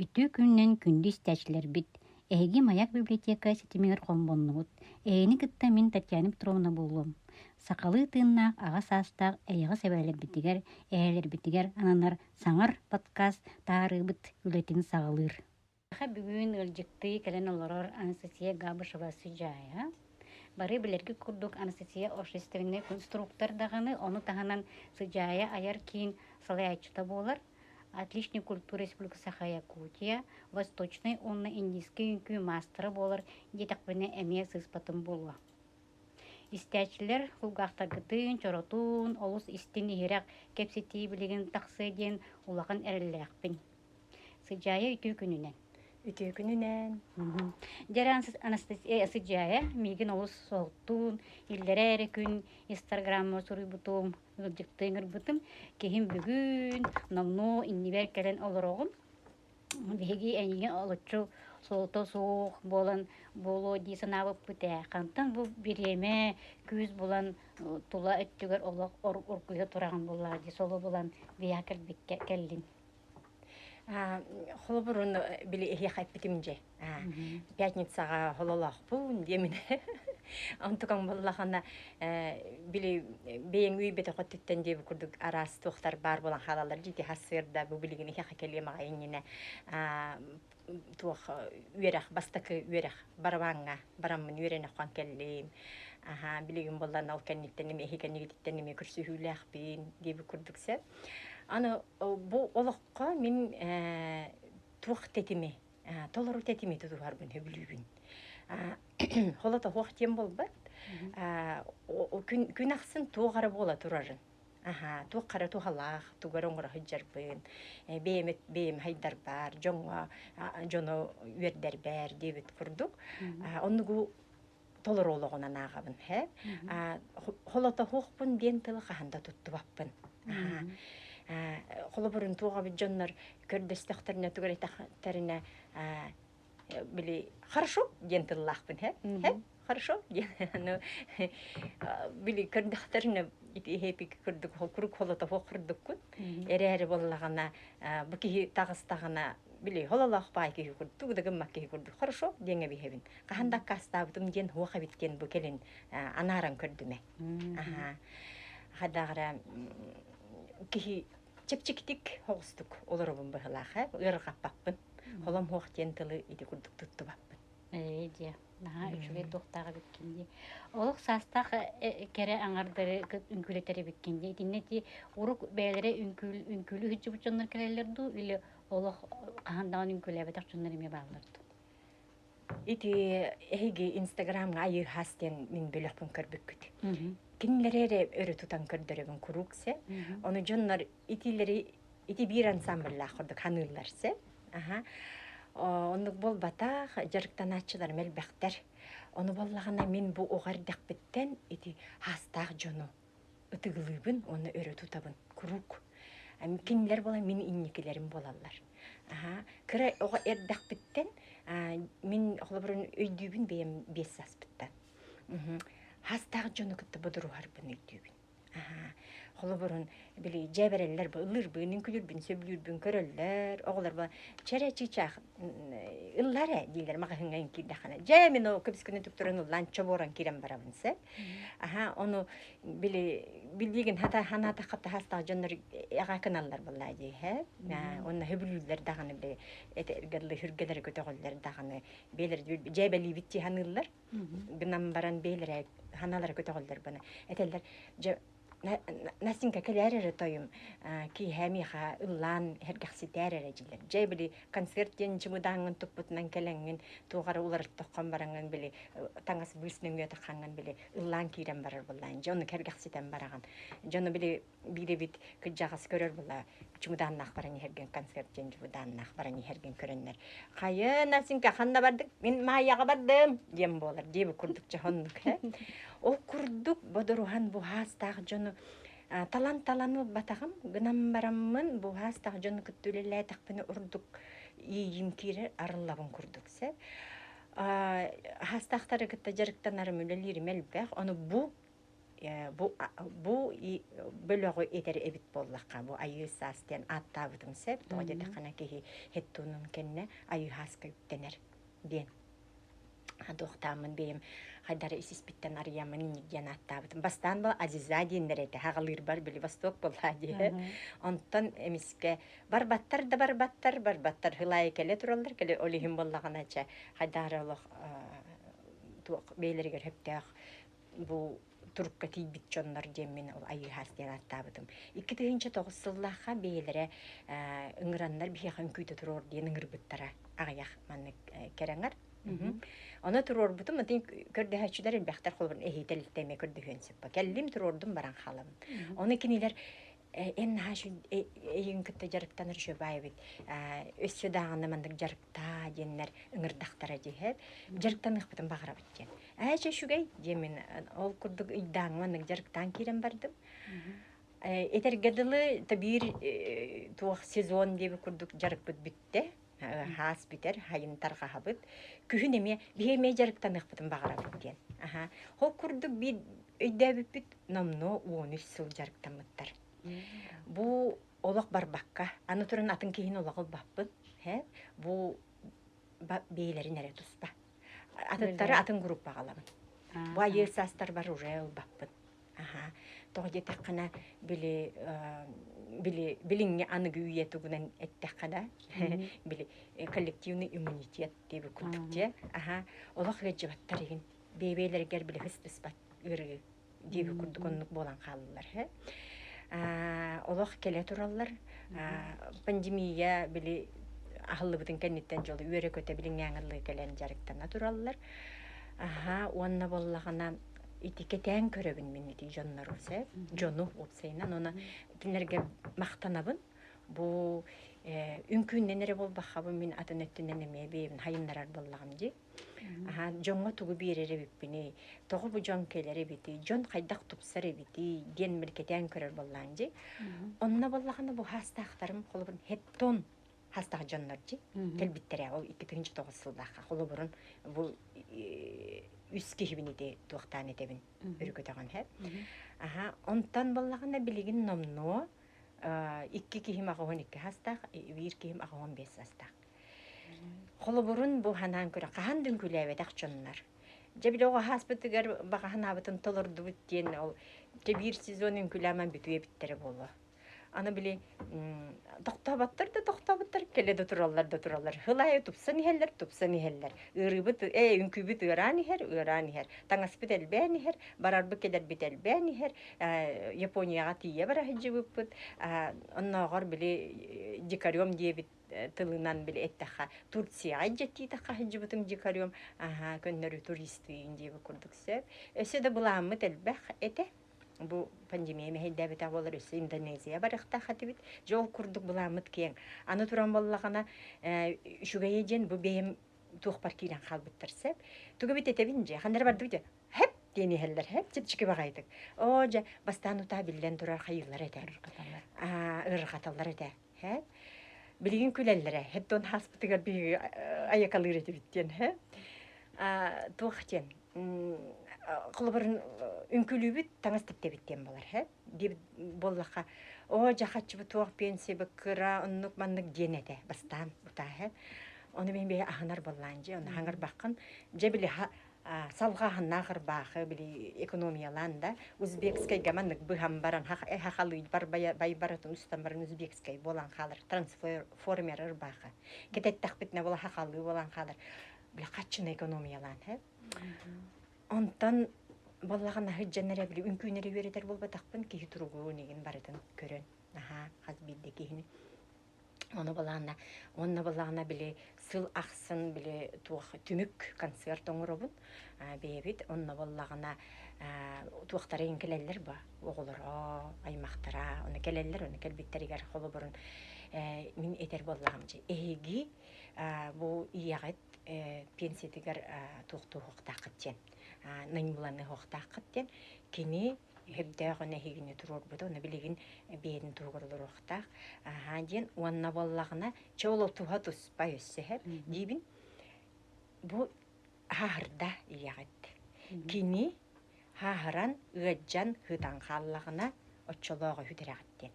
Үтүө күнүнэн күндү истээччилэрбит! Эһиги Маяк библиотека ситимигэр холбоннугут. Эһигини кытта мин Татьяна Петровна буолуом. Сахалыы тыыннаах аҕа саастаах эйэҕэс эбээлэрбитигэр, эһээлэрбитигэр ананар Саҥар подкаст таһаарыыбыт үлэтин саҕалыыр. Саха бүгүн ыалдьыттыы кэлэн олорор Анастасия Габышева-Сыдьаайа. Бары билэргит курдук Анастасия общественнай конструктор даҕаны, ону таһынан Сыдьаайа айар киин салайааччыта буолар. Отличник культуры Республика Саха-Якутия, Восточнай уонна Индийскэй үҥкүү маастара буолар диэтэхпинэ эмиэ сыыспатым буолуо. Истээччилэр кулгаахтаргытын, чоротуун, олус истиҥ-иһирэх кэпсэтии билигин тахсыа диэн улахан эрэллээхпин. Сыдьаайа үтүө күнүнэн. Үтүө күнүнэн. Дьэ Анастасия Сыдьаайа миигин олус соһуттуун, иллэрээ эрэ күн Инстаграмҥа суруйбутум, ыалдьыттыы ыҥырбытым. Киһим бүгүн номнуо иннибэр кэлэн олороҕун. Биһиги эйигин олоччу солото суох буолан буолуо дии санаабыппыт ээ. Хантан бу бириэмэ күүс булан тула өттүгэр олох оргуйа тураҕын буоллаҕа дии соло булан биһиэхэ кэлбиккэ кэллин. Холобурун били эһиэхэ эппитим дьэ. Пятницаҕа хололоохпун диэмин. Онтукаҥ буоллаҕына били бэйэҥ үүйбэтэх өттүттэн диэбит курдук араас туохтар баар буолан хаалаллар дьити сарсыарда бу билигин эһиэхэ кэлиэм аҕай иннинэ туох үөрэх бастакы үөрэх барабааҥҥа бараммын үөрэнэ хон кэллим. Аха билигин буоллаҕына ол кэнниттэн эми эһи кэннигититтэн эмиэ көрсүһүүлээхпин диэбит курдук сөп. Аны бу олоххо мин туох тэтими, толору тэтими тутуһарбын сөбүлүүбүн. Холото суох диэн буолбат. Күн ахсын туох эрэ буола турарын. Аха, туох хара туһалаах, тугу эрэ оҥоро сылдьарбын, бэйэм бэйэм хайдарбар, дьоҥҥо дьону үөрдэрбэр диэбит курдук. Оннугу толору олоҕунан ааҕабын һэ. Холотоһуохпун диэн тылы хаһан да туттубаппын. Холобурун туох эбит дьоннор көрдөстөхтөрүнэ тугу эрэ этэхтэринэ били хорошо диэн тыллаахпын һэ һэ хорошо диэн ну били көрдөхтөрүнэ ити эпик курдук курук холотоһуох курдуккун эрээри буоллаҕына бу киһи таҕыстаҕына били хололоох баай киһи курдук да гыммат киһи курдук хорошо диэҥҥэ биһэбин хаһан да аккаастаабытым диэн суох эбит диэн бу кэлин анааран көрдүмэ хадаҕара киһи чэпчэкитик соҕустук олоробун быһылаах ээ ыарырҕаппаппын холом суох диэн тылы ити курдук туттубаппын. Ээ дьэ наһаа үчүгэй туохтаах эбиккин дии. Олох саастаах кэрэ аҥардары үҥкүүлэтэр эбиккин дии. Итиннэ ити урук бэйэлэрэ үҥкүүлүү сылдьыбыт дьоннор кэлэллэр дуу или олох хаһан даҕаны үҥкүүлээбэтэх дьоннор эмиэ бааллар дуу? Ити эһиги Инстаграмҥа Айыыһаас диэн мин бөлөхпүн көрбүккүт. Кинилэри эрэ өрө тутан көрдөрөбүн куруук сэ. Ону дьоннор итилэри ити биир ансамбльлаах курдук ханыыллар сэ. Аха. Оннук буолбатах, дьарыктанааччыларым элбэхтэр. Ону буоллаҕына мин бу оҕо эрдэхпиттэн ити хаастаах дьону ытыгылыыбын уонна өрө тутабын куруук. Кинилэр буолан мин инникилэрим буолаллар. Аха. Кыра оҕо эрдэхпиттэн мин холобурун өйдүүбүн бэйэм 5 сааспыттан. Хастаах дьону кытта бодоруһарбын өйдүүбүн. Холобурун били дьээбэрэллэр бу ыллыырбын, үҥкүүлүүрбүн, сөбүлүүрбүн көрөллөр. Оҕолор бу чэрэ чыычаах ыллар ээ дииллэр маҕаһыыҥҥа киирдэххинэ. Дьэ мин ол көбүскүнү туктаран ыллаан чобуоран киирэн барабын сөп. Аха ону били билигин хата ханаатахха таһаастаах дьоннор эҕэ кыналлар буоллаа дии һэ. Уонна сөбүлүүллэр даҕаны били этэргэллэ сүргэлэри көтөҕөллөр даҕаны бээлэр дьээбэлиибит дии саныыллар. Гынан баран бээлэрэ ханалара көтөҕөллөр бана этэллэр дьэ Настенька кэлээр эрэ тойум киэһэ миэхэ ыллаан сэргэхситээр эрэ дьилэр. Дьэ били концерт диэн чымыдааҥҥын туппутунан кэлэҥҥин туох эрэ уларыттаххын бараҥҥын били таҥас быыс нөҥүө таххаҥҥын били ыллаан киирэн барар буоллаан дьэ ону кэргэхситэн бараҕын. Дьону били биир эбит кырдьаҕас көрөр була чымыдааннаах баран иһэргин концерт диэн чымыдааннаах баран иһэргин көрөннөр хайа Настенька ханна бардык мин Маайаҕа бардым диэн буолар диэбит курдук дьоһуннук ол курдук бодоруһан буһаастаах дьону талан-талан ылбатаҕым гынан бараммын буһаастаах дьону кытта үлэлээтэхпинэ ордук иэйиим киирэр арыллабын курдук сөп хаастаахтары кытта дьарыктанарым үлэлиирим элбэх ону бу. Бу бу бөлөҕү этэр эбит буоллахха, бу айыы саас диэн ааттаабытым сөп. Тоҕо диэтэххинэ киһи хеттуунун кэннэ айыы сааска үктэнэр диэн туохтааммын бэйэм хайдары ис-испиттэн арыйаммын инник диэн ааттаабытым. Бастаан бу Азиза диэннэр этэ, хаҕалыырбар били Восток буоллаа диэ. Онтон эмискэ барбаттар да барбаттар, барбаттар хылаайы кэлэ тураллар, кэлэ ол иһин буоллаҕына чэ хайдары олох туох бэйэлэригэр сөптөөх бу турукка тиийбит дьоннор диэммин ол Айыыһаас диэн ааттаабытым. 2009 сыллаахха бэйэлэрэ ыҥыраннар биһиэхэ үҥкүүтэ туруор диэн ыҥырбыттара аҕыйах маннык кэрэҥэр. Ону туруорбутум, атын көрдөһөөччүлэр элбэхтэр холобур эһиитэлиттэ эмиэ көрдөһүөн сөп. Кэллим, туруордум, баран хаалабын. Ону кинилэр эн наһаа эйигин кытта дьарыктанар үчүгэй эбит өссө даҕаны маннык дьарыктаа диэннэр ыҥырдахтара дии дьарыктаныахпытын баҕарабыт диэн ээ чэ үчүгэй диэммин ол курдук ыйдааҥҥа маннык дьарыктаан киирэн бардым этэргэ дылы биир туох сезон диэбит курдук дьарыкпыт бүттэ хаас бүтэр хайын тарҕаһабыт күһүн эмиэ биһи эмиэ дьарыктаныахпытын баҕарабыт диэн аха ол курдук биир өйдөөбүппүт номнуо 13 сыл дьарыктаммыттар бу олох барбакка аны туран атын киһини олох ылбаппын бу бэйэлэрин эрэ туспа атыттары атын группаҕа ылабын бу айыы саастарбар уже ылбаппын Аха. Тоҕо диэтэххинэ, били били билиҥҥи аныгы үйэ тугунан эттэххэ да, били коллективный иммунитет диэбит курдук дьэ. Аха. Олох ыалдьыбаттар игин. Бэйэ-бэйэлэригэр били хыстыспат ыарыы диэбит курдук оннук буолан хааллылар. Олох кэлэ тураллар. Пандемия били аһыллыбытын кэнниттэн дьолу үөрэ-көтө билиҥҥээҥи кэлэн дьарыктана тураллар. Аха, уонна буоллаҕына ити кэтээн көрөбүн мин ити дьоннору сөп дьону уопсайынан уонна кинилэргэ махтанабын бу үҥкүүннэн эрэ буолбаххабын мин атын өттүнэн эмиэ бэйэбин хайыннарар буоллаҕым дии аха дьоҥҥо тугу биэрэр эбиппиний тоҕо бу дьон кэлэр эбитий дьон хайдах тупсар эбитий диэн мин кэтээн көрөр буоллаҕым дии онно буоллаҕына бу хаастаахтарым холобур хеттон хастаах дьоннор дии кэлбиттэрэ ол 2009 сыллаахха холобурун бу үс киһибин ити туохтаан этэбин өрүкөтөҕөн һэ аха онтон буоллаҕына билигин номнуо икки киһим 82 саастаах биир киһим 85 саастаах холобурун бу ханаан көрө хаһан да үҥкүүлээбэтэх дьоннор дьэ били оҕо ааспытыгар баҕа санаабытын толордубут диэн ол дьэ биир сезон үҥкүүлээмэн бүтүө эбиттэрэ буолуо Аны били тохтооботтор да тохтооботтор, кэлэ да тураллар да тураллар. Сыл аайы тупсан иһэллэр, тупсан иһэллэр. Ыарыыбыт, ээ, үҥкүүбүт ыараан иһэр, ыараан иһэр. Таҥаспыт элбээн иһэр, барарбыт кэлэрбит элбээн иһэр. Японияҕа тиийэ бара сылдьыбыппыт. Оннооҕор били дикарем диэбит тылынан били эттэххэ Турцияҕа илдьэттиитэххэ сылдьыбытым дикарем аһаа көннөрү туристыйын диэбит курдук сөп. Өссө да былааммыт элбэх этэ. Бу пандемия мэһэйдээбэтэх буолар өссө Индонезия барыахтаах этибит. Дьэ ол курдук былааммыт киэҥ. Аны туран буоллаҕына, үчүгэйэ диэн бу бэйэм туохпар киирэн хаалбыттар сөп. Тугу эбит этэбин дьэ, ханна эрэ бардыбыт дьэ, хэп диэн иһэллэр, хэп чэпчэки баҕайытык. Оо дьэ, бастаан утаа биллэн турар хайыыллар этэ. Ыарырҕаталлар этэ. Хэп. Билигин күлэллэрэ, хэп хааспытыгар биһиги айакалыыр этибит диэн, хэп. Туох диэн, холобурун үҥкүүлүүбүт таҥас типтэбит диэн буолар һэ диэбит буоллахха оо дьахаччыбыт туох пенсия кыра оннук маннык диэн этэ бастаан утаа һэ ону мин бэйэ аһынар буоллаан дьэ ону хаҥырбаххын дьэ били салҕааһыннаах ырбаахы били экономиялаан да узбекскайга маннык быһан баран хахалыы байбаратын устан баран узбекскай буолан хаалар трансформер ырбаахы кэтэттэхпитинэ була хахалыы буолан хаалар били хаччыны экономиялаан һэ Онтон буоллаҕына сылдьан эрэ били үҥкүүнэри үөрэтэр буолбатахпын киһи туругун игин барытын көрөн наһаа хас биирдэ киһини ону былаана уонна былаана били сыл ахсын били туох түмүк концерт оҥоробун бэйэбит онно буоллаҕына туохтара иҥ кэлэллэр ба оҕолоро аймахтара ону кэлэллэр ону кэлбиттэригэр холобурун мин этэр буоллаҕым дьэ эһиги бу ийэҕит пенсиятыгар туохтууһуохтааххыт диэн наймыланыһуохтааххыт диэн кини сөптөөх эһигини туруорбута уонна билигин бэйэтин туһугар олоруохтаах аһаа диэн уонна буоллаҕына чэ ол туһа туспа өссө сөп диибин бу аһарда ийэҕит кини. Хааһыран, ыаддьан, ыытан хааллаҕына, оччолооҕу үтэрэҕит диэн.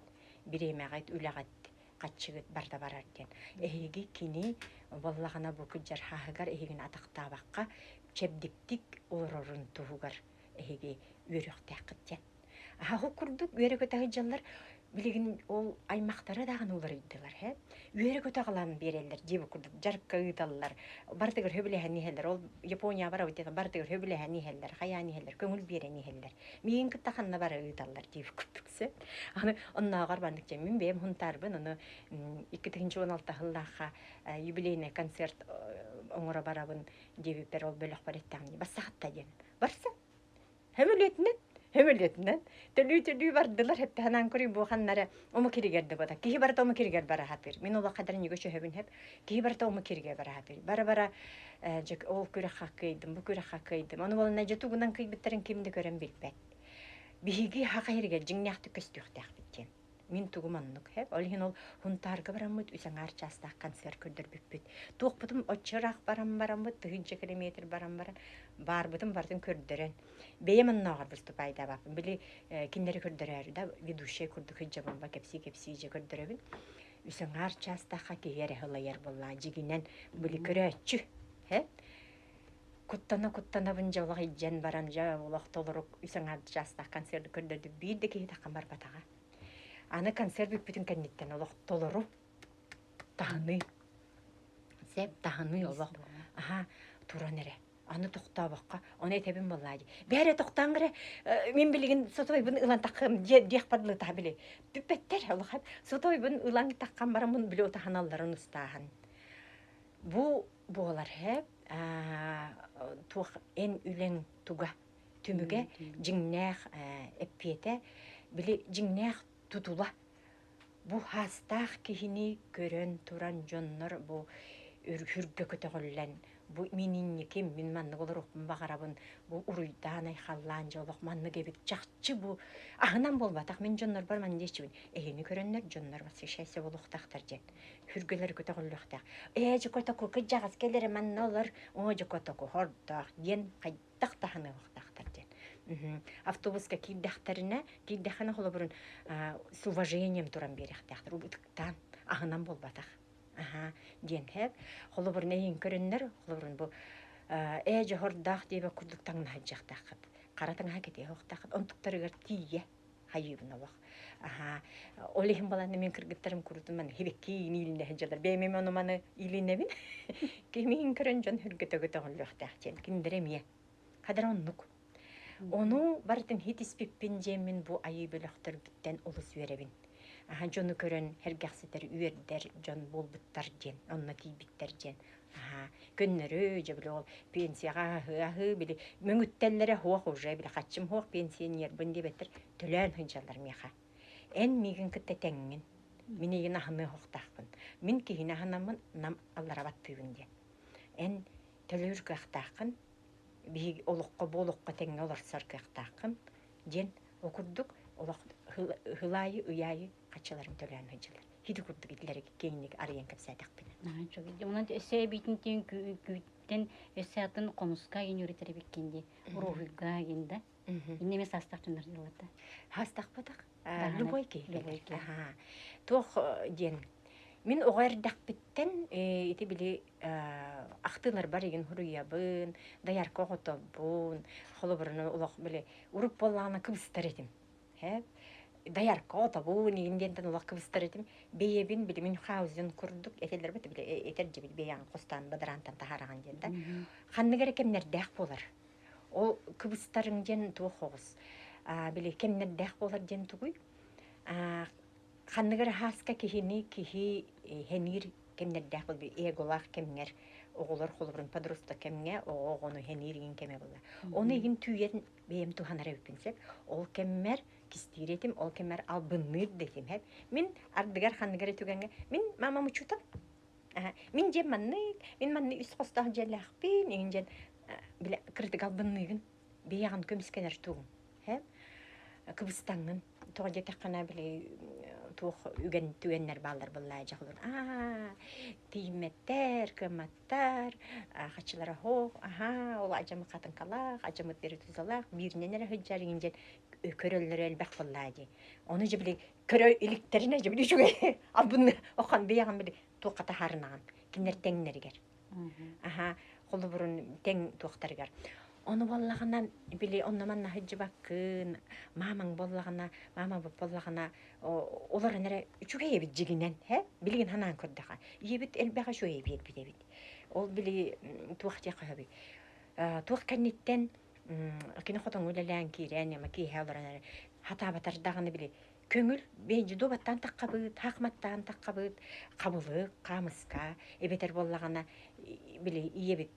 Бириэмэҕит, үлэҕит, хаччыгыт барда барар диэн. Эһиги кини буоллаҕына бу кырдьар хааһыгар эһигини атахтаабакка чэбдиктик олорорун туһугар эһиги үөрүөхтээххит диэн. Аһа курдук үөрэ-көтө сылдьаллар билигин ол аймахтара даҕаны уларыйдылар һэ. Үөрэ-көтө аҕалан биэрэллэр дьиэ курдук дьарыкка ыыталлар. Барытыгар сөбүлэһэн иһэллэр. Ол Япония барабыт диэн барытыгар сөбүлэһэн иһэллэр, хайаан иһэллэр, көҥүл биэрэн иһэллэр. Миигин кытта ханна бара ыыталлар дии курдук сөп. Аны оннооҕор маннык дьэ мин бэйэм Хунтаарбын ону 2016 сыллаахха юбилейный концерт оҥоро барабын диэбиппэр ол бөлөхпөр эттэҕим бассахатта диэн. Барса Сөмөлүөтүнэн, сөмөлүөтүнэн төлүү-төлүү бардылар хэппэһэнаан көрүй бу ханнары омук иригэр да бота. Киһи барыта омук иригэр бара сатыыр. Мин олох хадарын юга чөһөбүн хэп. Киһи барыта омук иригэр бара сатыыр. Бара-бара дьэ ол күрэххэ кыайдым, бу күрэххэ кыайдым. Ону буоланна дьэ тугунан кыйбыттарын ким да көрөн билбэт. Биһиги хаха иригэр дьиҥнээхтик көстүөхтээхпит диэн. Мин тугум оннук һэ. Ол иһин ол Хунтаарга бараммыт үс аҥаар чаастаах концерт көрдөрбүппүт. Туохпутум оччо ыраах баран бараммыт, тыһыынча километр баран баран, баарбытын барытын көрдөрөн. Бэйэм оннооҕор выступайдаабаппын. Били кинилэри көрдөрөөрү да ведущай курдук сылдьабын кэпсии-кэпсии дьэ көрдөрөбүн. Үс аҥаар чаастаахха киһи эрэ ылайар буоллаа. Дьигинэн били көрөөччү. Һэ? Куттана-куттанабын дьэ олох илдьэн баран дьэ олох толору үс аҥаар чаастаах концерт көрдөрдүм. Биир да киһи таххан барбатаҕа. Аны концерт бүппүтүн кэнниттэн олох толору таһыныы. Сэп таһыныы олох. Аха туран эрэ. Аны тохтообокко, ону этэбин буоллаа дии. Бээрэ тохтоон эрэ, мин билигин сотойбун ылан таххым диэх бадлыта били. Бүппэттэр олох сотойбун ылан таххан бараммын били утаһаналларын устааһын. Бу буолар һэ туох эн үлэҥ туга түмүгэ дьиҥнээх эппиэтэ били дьиҥнээх тутула бу хаастаах киһини көрөн туран дьоннор бу үргө көтөҕүллэн бу мин инниким мин маннык олоруохпун баҕарабын бу уруйдаан айхаллаан дьэ олох маннык эбит чахчы бу аһынан буолбатах мин дьоннорбор манна диэччибин эһини көрөннөр дьоннор восхищайся буолуохтаахтар диэн Хүргэлэр көтөҕүллүөхтээх. Ээ, дьокотоку кыдьаҕас кэлэрэ манна олор, оо, дьокотоку хордоох диэн хайдах таһыныахтаахтар диэн. Автобуска киирдэхтэринэ, киирдэххинэ холобурун с уважением туран биэриэхтээхтэр. Ытыктаан, аһынан буолбатах. Аха, диэн һэп. Холобурун эйин көрөннөр, холобурун бу ээ дьоһордоох диэбэ курдук таҥнаһадьахтааххыт. Хара таҥаһа кэтиэхтааххыт. Онтуктарыгар тиийэ хайыыбын олох. Аһаа, ол иһин баланна мин кыргыттарым курутун маны хибекки иилинэ сылдьаллар. Бэйэм эмэ ону маны иилинэбин. Кимиин көрөн дьон хүргэтэ көтөҕүллүөхтээх диэн. Кинилэр эмиэ. Хадара оннук. Ону барытын хитиспиппин диэммин бу айыы бөлөхтөрбүттэн олус үөрэбин. Аха дьону көрөн сэргэхситэр үөрдэр дьон буолбуттар диэн, онно тиийбиттэр диэн. Аһаа, көннөрү, дьэ били ол пенсияҕа аһыы-аһыы, били мөҥүттэллэрэ суох уже, били хаччым суох пенсионербын диэбэттэр, төлөөн сылдьаллар миэхэ. Эн миигин кытта тэҥҥин, мин эйигин аһыныа суохтаахпын, мин киһини аһынаммын нам аллара баттыыбын диэн. Эн төлүүр кыахтааххын, биһиги олоххо бу олоххо тэҥҥэ олорсор кыахтааххын диэн ол курдук олох ыһыл аайы, ый аайы хаччыларын төлөөн сылдьаллар. Ити курдук итилэри киэҥник арыйан кэпсээтэхпинэ. Онон өссө эбиитин күүттэн өссө атын хомуска иин үөрэтэр эбиккин дии. Уруһуйга иин да. Инне эмиэ саастаах дьоннор дьыллата. Саастаахпатах. Любой киһи. Любой киһи. Туох диэн мин оҕо эрдэхпиттэн ити били ахтыыларбар игин хуруйабын, дайарка оҕотобун, холобуруну олох били уруп буоллаҕына кыбыстар этим. Һэ дайарка отобун игин диэнтэн олох кыбыстар этим. Бэйэбин били Мюнхгаузен курдук этэллэр били этэр дьибил бэйэҕин хостаан бадараантан таһаараҕын диэн да. Ханнык эрэ кэмнэрдээх буолар. Ол кыбыстарыҥ диэн туох оҕус. Били кэмнэрдээх буолар диэн тугуй? Ханнык эрэ хааска киһини киһи хэниир кэмнэрдээх буолбут эголаах кэмҥэр оҕолор холобурун подросток кэмҥэ оҕо оҕону хэниир игин кэмэ буолла. Ону игин түүйэн бэйэм туһанар эбиппин сөп. Ол кэммэр кистиир этим, ол кэммэр албынныыр да этим һэп. Мин ардыгар ханнык эрэ түгэҥҥэ мин мамам учуутал. Мин дьиэм маннык, мин маннык үс хостоох дьиэлээхпин, игин диэн бile кырдык албынныыгын, бэйэҕин көмүскэнэр тугум. Һэ? Кыбыстаҥҥын. Тоҕо диэтэххинэ били. туох үгэн түгэннэр бааллар буоллаа дьахалар аа тиийиммэттэр, кыамматтар, хаччылара хоох, аһаа, ол адьамы хатыҥкалаах, адьамы перетузалаах, бииринэн эрэ сылдьар иҥин диэн көрөллөрө элбэх буоллаа дии. Ону дьэ били көрө иликтэринэ дьэ били үчүгэй албынны охон бэйэҕин били туохха таһаарынаҕын кинилэр тэҥнэригэр. Аһаа, холобурун тэҥ туохтарыгар. Ону буоллаҕына били онно манна сылдьыбаккын, маамаҥ буоллаҕына, маамабыт буоллаҕына олорон эрэ үчүгэй эбит дьигинэн, һэ? Билигин санаан көрдөхө, ийэбит элбэх үчүгэйи биэрбит эбит. Ол били туох диэххэ сөбүй? Туох кэнниттэн кини хотоҥҥо үлэлээн киирэн, ама киэһэ олорон эрэ хатаабатар даҕаны били Көҥүл бэйдьи-дуобаттаан таххабыт, хаахматтаан таххабыт, хабылык, хаамыска, эбэтэр буоллаҕына били ийэбит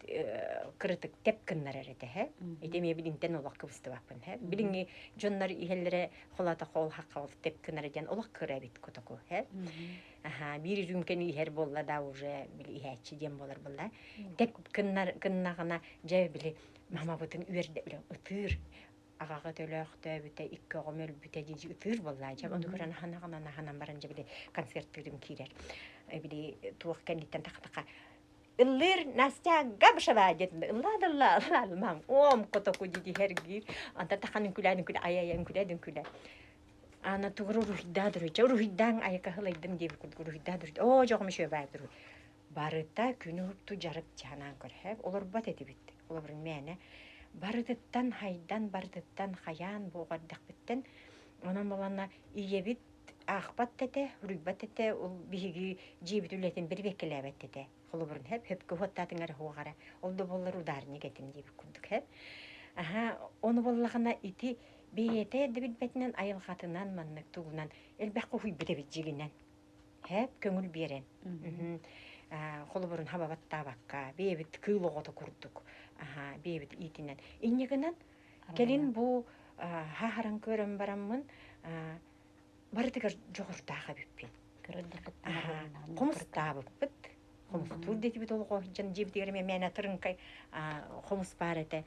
кыратык тэп гыннарар этэ һэ. Ити эмиэ билинтэн олох кыбыстыбаппын һэ. Билиҥҥи дьоннор иһэллэрэ холоотоххо ол хахха ол тэп гынара диэн олох кыра эбит котоку һэ. Аха, биир рюмканы иһэр буолла да уже били иһээччи диэн буолар буолла. Тэп гыннар гыннаҕына дьэ били мамабытын үөрдэ били ытыыр аҕаҕа төлөөхтөөбүтэ, икки оҕом өлбүтэ дии ытыыр буоллаа дьэ. Ону көрөн аһанаҕынан аһанан баран дьэ били концерттыырым киирэр. Били туох кэнниттэн тахатаха ыллыыр Настя Габышева диэтин ыллаа да ыллаа ыллаа мам ом котоку дии һэргиир антан тахан үҥкүлээн үҥкүлэ ай ай үҥкүлээ үҥкүлэ ана тугур уруһуйдаа дуруй уруһуйдаан айака ылайдым диэбит курдук уруһуйдаа дуруй оо дьоҕум үчүгэй баар дуруй Барыта күнү уһуктуу дьарык дьаһанаан көрһөп, олорбот этибит. Олорун мээнэ барытыттан хайдан, барытыттан хайаан буоҕа эрдэхпиттэн онон баланна ийэбит аахпат да этэ, уруйбат этэ, ол биһиги дьиэбит үлэтин бирибиэккэлээбэт этэ. Холобурун хэп, хөпкө уһуоттаатыҥ эрэ уоҕара. Ол да буоллар ударник этим диэбит курдук хэп. Аха, ону буоллаҕына ити бэйэтэ да билбэтинэн айылҕатынан маннык тугунан элбэххэ уһуйбут эбит дьигинэн. Һээп көҥүл биэрэн. Холобурун хабабаттаабакка, бэйэбит кыыл оҕото курдук бэйэбит иитинэн. Инньэ гынан кэлин бу хаһаран көрөн бараммын барытыгар дьоҕурдаах эбиппин. Хомустаабыппыт. Хомустуур диэтибит олоҕо дьон дьиэбитигэр эмиэ мээнэ тырыҥкай хомус баар этэ.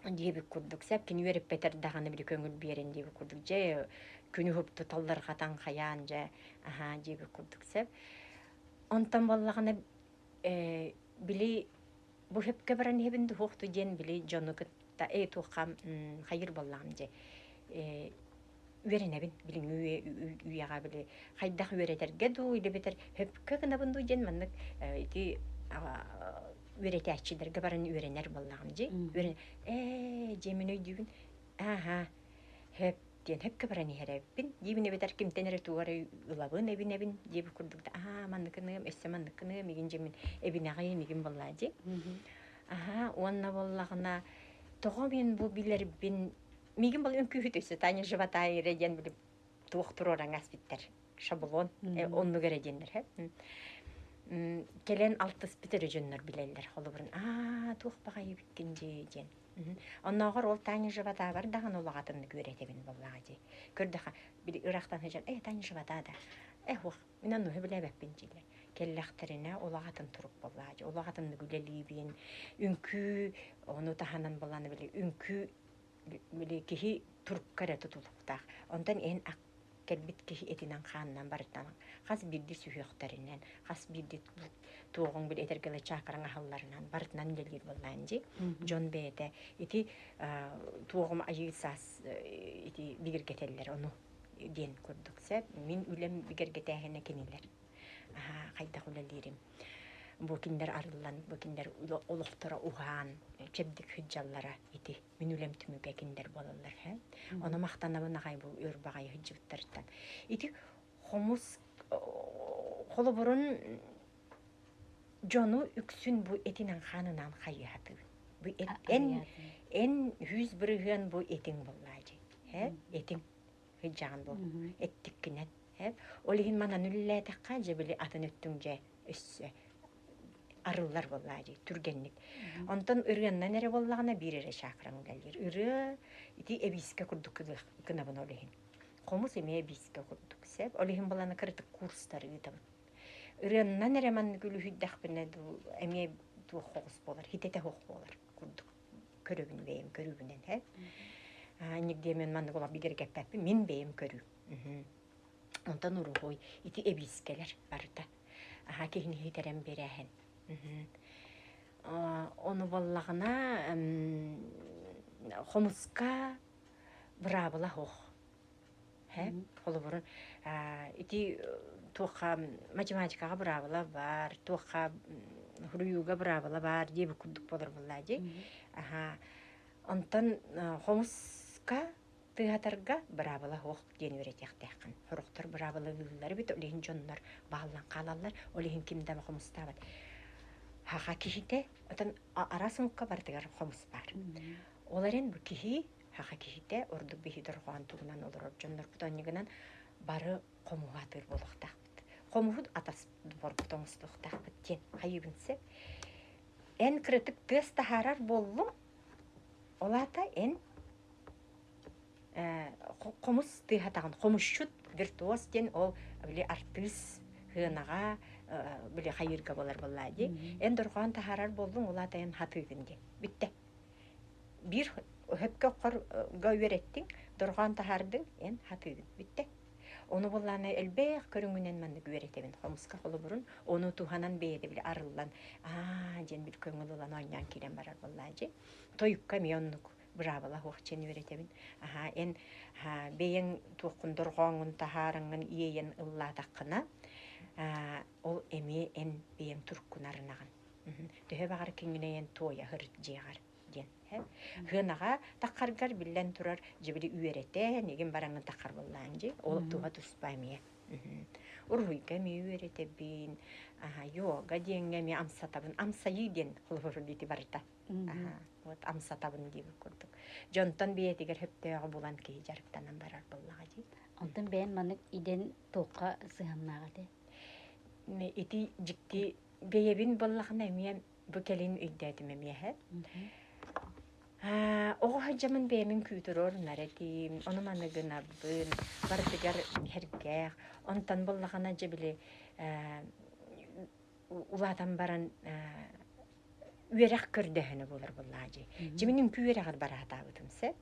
Диэбит курдук сөп кини үөрэппэтэр даҕаны били көҥүл биэрэн диэбит курдук дьэ күнү уһукту талларҕатан хайаан дьэ аһаа диэбит курдук сөп онтон буоллаҕына э, били бу сөпкө баран иһэбин дуһуохту диэн били дьону кытта э туохха хайыр буоллаҕым дьэ э, үөрэнэбин билиҥҥи үйэҕэ били хайдах үөрэтэргэ дуу или бэтэр сөпкө гынабын дуу диэн маннык ити үөрэтээччилэргэ баран үөрэнэр буоллаҕым дии. Үөрэн ээ дьиэ мин өйдүүбүн ааһаа хөп диэн хөпкө баран иһэрэбин диибин эбэтэр кимтэн эрэ тугу эрэ ылабын эбинэбин диэбит курдук да аа манныкыныам өссө манныкыныам игин дьэ мин эбинэҕиим игин буоллаа дии. Аһаа уонна буоллаҕына тоҕо мин бу билэрбин миигин был үҥкүүһүт өссө Таня Животая эрэ диэн били туох туруораҥ аспиттар шаблон оннук эрэ диэннэр кэлэн алтыспыт эрэ дьоннор билэллэр холобурун аа туох баҕайы эбиккин дии диэн оннооҕор ол Таня Животаабар даҕаны улаҕатыннык үөрэтэбин буоллаҕа дии көрдөхө били ыраахтан сылдьан э Таня Живота да э уох мин оннуһу билээбэппин дииллэр кэллэхтэринэ улаҕатын турук буоллаҕа дии улаҕатыннык үлэлиибин үҥкүү ону таһынан буоллаҕына били үҥкүү били киһи турукка эрэ тутулуктаах. Онтон эн кэлбит киһи этинэн-хаанынан барытынан хас биирдии сүһүөхтэринэн, хас биирдии туоҕуҥ били этэргэ дылы чакраҥ аһылларынан барытынан үлэлиир буоллаан дии. Дьон бэйэтэ ити туоҕум айыы саас ити бигэргэтэллэр ону диэн курдук сөп. Мин үлэм бигэргэтээһинэ кинилэр. Хайдах үлэлиирим. Бу кинилэр арыллан, бу кинилэр олохторо уһаан, чэбдик сылдьаллара ити мин үлэм түмүгэ кинилэр буолаллар һэ. Ону махтанабын аҕай бу өр баҕайы сылдьыбыттарыттан. Ити хомус холобурун дьону үксүн бу этинэн хаанынан хайыһатыбын. Бу эн эн 100% бу этиҥ буоллаа дии. Һэ этиҥ сылдьаҕын бу эттиккинэн. Һэ ол иһин манан үлэлээтэххэ дьэ били атын өттүҥ дьэ өссө арыллар буоллаа дии түргэнник. Онтон ырыаннан эрэ буоллаҕына биир эрэ чакраҥ үлэлиир. Ырыа ити эбиискэ курдук гынабын ол иһин. Хомус эмиэ эбиискэ курдук сөп. Ол иһин баланы кыратык курстары ыытабын. Ырыаннан эрэ маннык үлүһүйдэхпинэ дуу эмиэ туох хоҕус буолар, хитэтэ суох буолар курдук көрөбүн бэйэм көрүүбүнэн һэ. Нигде мен маннык олох бигэргэппэппин, мин бэйэм көрүүм. Онтон уруһуй ити эбиискэлэр барыта. Аһа киһини иһитэрэн биэрээһин. Ону буоллаҕына хомуска быраабыла суох. Холобурун ити туохха математикаҕа быраабыла баар, туохха суруйууга быраабыла баар диэбит курдук буолар буоллаа дии. Аһаа онтон хомуска тыаһатарга быраабыла суох диэн үөрэтиэхтээххин. Сорохтор быраабылалыыллар эбит, ол иһин дьоннор бааллан хаалаллар, ол иһин ким да хомустаабат. Хаха киһитэ, отон араас омукка барытыгар хомус баар. Ол эрэн бу киһи, хаха киһитэ, ордук биһи дорҕоон тугунан олорор дьоннорбут онньугунан бары хомуһу атыыр буолуохтаахпыт. Хомуһу атас борбут оҥостуохтаахпыт диэн хайыыбын сөп. Эн кыратык тыас таһаарар буоллуҥ, ол аата эн хомус тыаһатаҕын хомусчут виртуоз диэн ол били артыыс сыанаҕа били хайыырга буолар буоллаа дии эн дорҕоон таһаарар буоллуҥ ол аата эн хатыыгын диэн бүттэ биир өһөпкө оххорго үөрэттиҥ дорҕоон таһаардыҥ эн хатыыгын бүттэ ону буоллаана элбэх көрүҥүнэн маннык үөрэтэбин хомуска холобурун ону туһанан бэйэтэ били арыллан аа диэн били көҥүл ылан оонньоон киирэн барар буоллаа дии тойукка эмиэ оннук быраабыла суох диэн үөрэтэбин. Аһаа, эн бэйэҥ туоххун дорҕооҥҥун таһаараҥҥын иэйэн ыллаатаххына, ол эмиэ эн бэйэҥ туруккун арынаҕын. Төһө баҕар киҥинэйэн туойа сырыт дьиэҕэр диэн. Сыанаҕа таххаргар биллэн турар дьибили үөрэтэн, игин бараҥҥын таххар буоллаан дии. Ол туһа туспа эмиэ. Уруһуйга эмиэ үөрэтэбин, йога диэҥҥэ эмиэ амсатабын. Амсайыы диэн холобур ити барыта. Вот амсатабын диэбит курдук. Дьонтон бэйэтигэр сөптөөҕү булан киһи дьарыктанан барар буоллаҕа дии. Онтон бэйэм маннык идэн туохха сыһыаннаах этэ? Ити дьикти бэйэбин буоллахына эмиэ бу кэлин өйдөөтүм эмиэхэ. Оҕо сылдьаммын бэйэмин күүтүрэр нар этим, ону маны гынабын, барытыгар иһэргээх. Онтон буоллаҕына дьэ били улаатан баран үөрэх көрдөһөнө буолар буоллаа дии. Дьимин үҥкүү үөрэҕэр бараатаабытым сөп.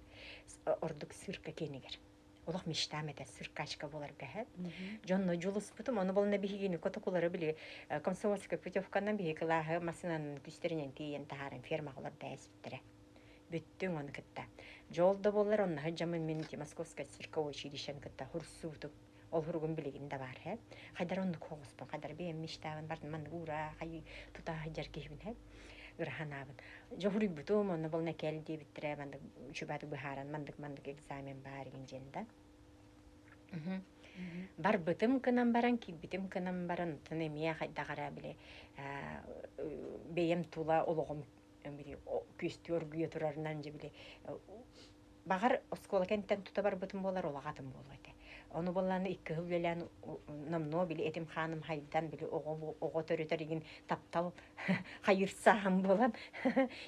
Ордук цирка киэнигэр. Олох мечтам этэ циркачка буоларга һэ. Дьонно дьулуспутум, ону болна биһигини котокулары били комсомольскай путевканан биһи кылааһы массыынанан күстэринэн тиийэн таһааран фермаҕа олордо эспиттэрэ. Бүттүҥ ону кытта. Дьол да буоллар оннаһы дьамын мин Московскай цирковой училищен кытта хурсуутук Ол суругум билигин да баар һэ. Хайдар оннук хоҕуспун, хайдар бэйэм мечтаабын бардым маннык уура, хайыы тута сылдьар киһибин һэ. Ыраһанаабын. Дьэ суруйбутум, онно болна кэл диэбиттэрэ, маннык үчүгэйдик быһааран маннык-маннык экзамен баар игин диэн да. Барбытым гынан баран, киирбитим гынан баран, оттон эмиэ хайдах эрэ били бэйэм тула олоҕум били күөстүү оргуйа турарынан дьэ били Баҕар, оскуола кэнниттэн тута барбытым буолар, улаҕатым буолуо этэ. Ону буоллаҕына икки сыл үлэлээн номнуо били этим-хааным хайдан, били оҕо оҕо төрөтөр игин таптал хайыыр сааһым буолан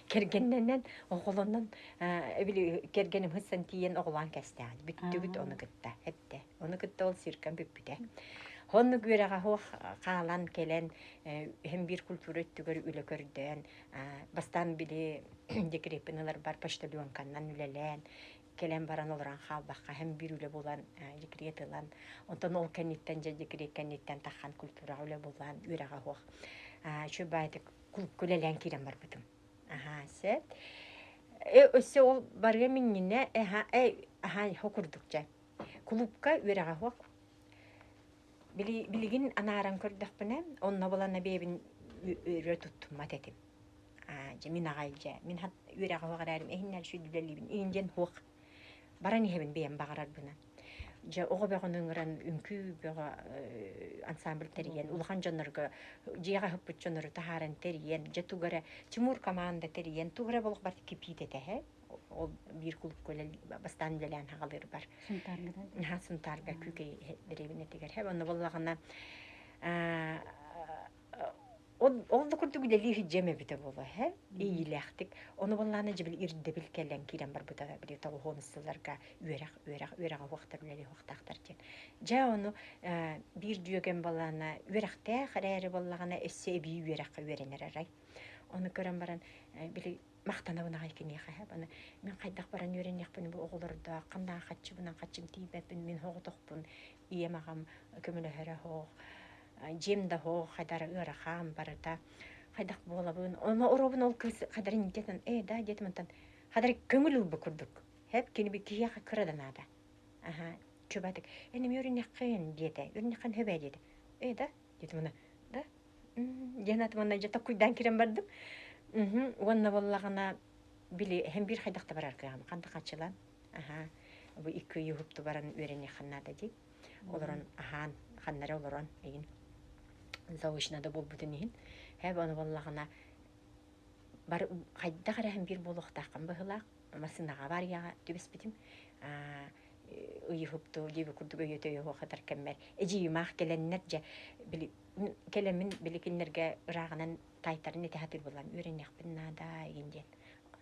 кэргэннэнэн, оҕолонон били кэргэним сытсан тиийэн оҕолоон кэстэҕин. Бүттүбүт ону кытта, эттэ. Ону кытта ол циркам бүппүтэ. Оннук үөрэҕэ суох хаалан кэлэн, иһин биир культура өттүгэр үлэ көрдөөн, бастаан били декреппин ыларбар почтальонканнан үлэлээн, кэлэн баран олорон хаалбакка һэм биир үлэ булан декрет ылан, онтон ол кэнниттэн дьэ декрет кэнниттэн таххан культураҕа үлэ булан үөрэҕэ суох үчүгэй баайдык клубка үлэлээн киирэн барбытым. Аһаа, сөп. Өссө ол барыам иннинэ аһаа хо курдук дьэ. Кулуупка үөрэҕэ суох. Билигин анааран көрдөхпүнэ, онно булана бэйэбин өрө туттуммат этим. Дьэ мин аҕай дьэ, мин үөрэҕэ суох эрээрим, эһиннэр сүдүлэлиибин, иин диэн суох. Баран иһэбин бэйэм баҕарарбынан. Дьэ оҕо бөҕөнү ыҥыран үҥкүү бөҕө ансамбль тэрийэн, улахан дьоннорго дьиэҕэ ыһыппыт дьоннору таһааран тэрийэн, дьэ тугу эрэ Тимур команда тэрийэн, тугу эрэ болох барыта кипиит этэ эһэ. Ол биир кулуупка бастаан үлэлээн хаҕалыырбар. Сунтаарга да? Сунтаарга Күүкэй дэриэбинэтигэр. Онно буоллаҕына ол да курдук үлэлии сылдьыам эбитэ буолуо эһэ иилээхтик ону буоллаҕына дьэ били ирдэбил кэлэн киирэн барбыта били тоҕуһуон сылларга үөрэх үөрэх үөрэҕэ уохтар үлэлии уохтаахтар диэн дьэ ону биир дьүөгэм буоллаҕына үөрэхтээх эрээри буоллаҕына өссө эбии үөрэххэ үөрэнэр арай ону көрөн баран били махтанабын аҕай киниэхэ аны мин хайдах баран үөрэниэхпин бу оҕолордоох ханнаах хаччыбынан хаччым тиийбэппин мин соҕотохпун. Ийэм аҕам көмөлөһөрө оһох, дьиэм да оһох, хайдара ыарахан барыта. Хайдах буолабын? Ону оробун ол кыыс хадарын диэтэн, ээ да диэтим онтон хадары көҥүл ылбыт курдук. Хэп кини киһиэхэ кыра да наада. Аха, чубатык. Эн эмиэ өрүнэххин диэтэ. Өрүнэххин хөбэ диэтэ. Ээ да диэтим уна. Да диэн атым уонна дьэ токкуйдаан киирэн бардым. Уонна буоллаҕына били эһэм биир хайдах да барар кыаҕым ханта хаччылаан аһаа бу икки ый уһукту баран үөрэниэххин наада дии олорон аһаан ханнары олорон игин заочно да буолбутун иһин һэ ону буоллаҕына бар хайдах эрэ биир буолуохтааххын быһыылаах массыынаҕа аварияҕа түбэспитим ыйыһыпту диэби курдук өйөтө өйө кэммэр эдьиийимаах кэлэннэр дьэ били кэлэммин били кинилэргэ ырааҕынан таайтарын этэ сатыыр буолан үөрэниэхпин наада игин диэн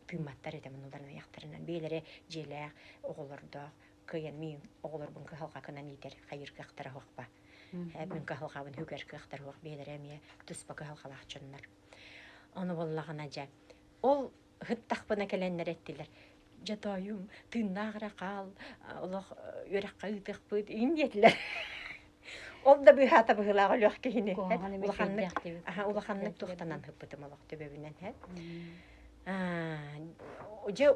тыымматтар этэ мунуларын айахтарынан бэйэлэрэ дьиэлээх оҕолордоох кыайан миин оҕолорбун кыһалҕа кынан иитэр хайыыр кыахтара суохпа мин кыһалҕабын үгэр кыахтара суох бэйэлэрэ эмиэ туспа кыһалҕалаах дьоннор ону буоллаҕына дьэ ол ыһыттахпына кэлэннэр эттилэр дьэ тоойум тыыннаах эрэ хаал олох үөрэххэ ыытыахпыт иин диэтилэр ол да быыһаата быһыылаах өлүөх киһини улаханнык улаханнык туохтанан ыппытым олох төбөбүнэн һэ дьэ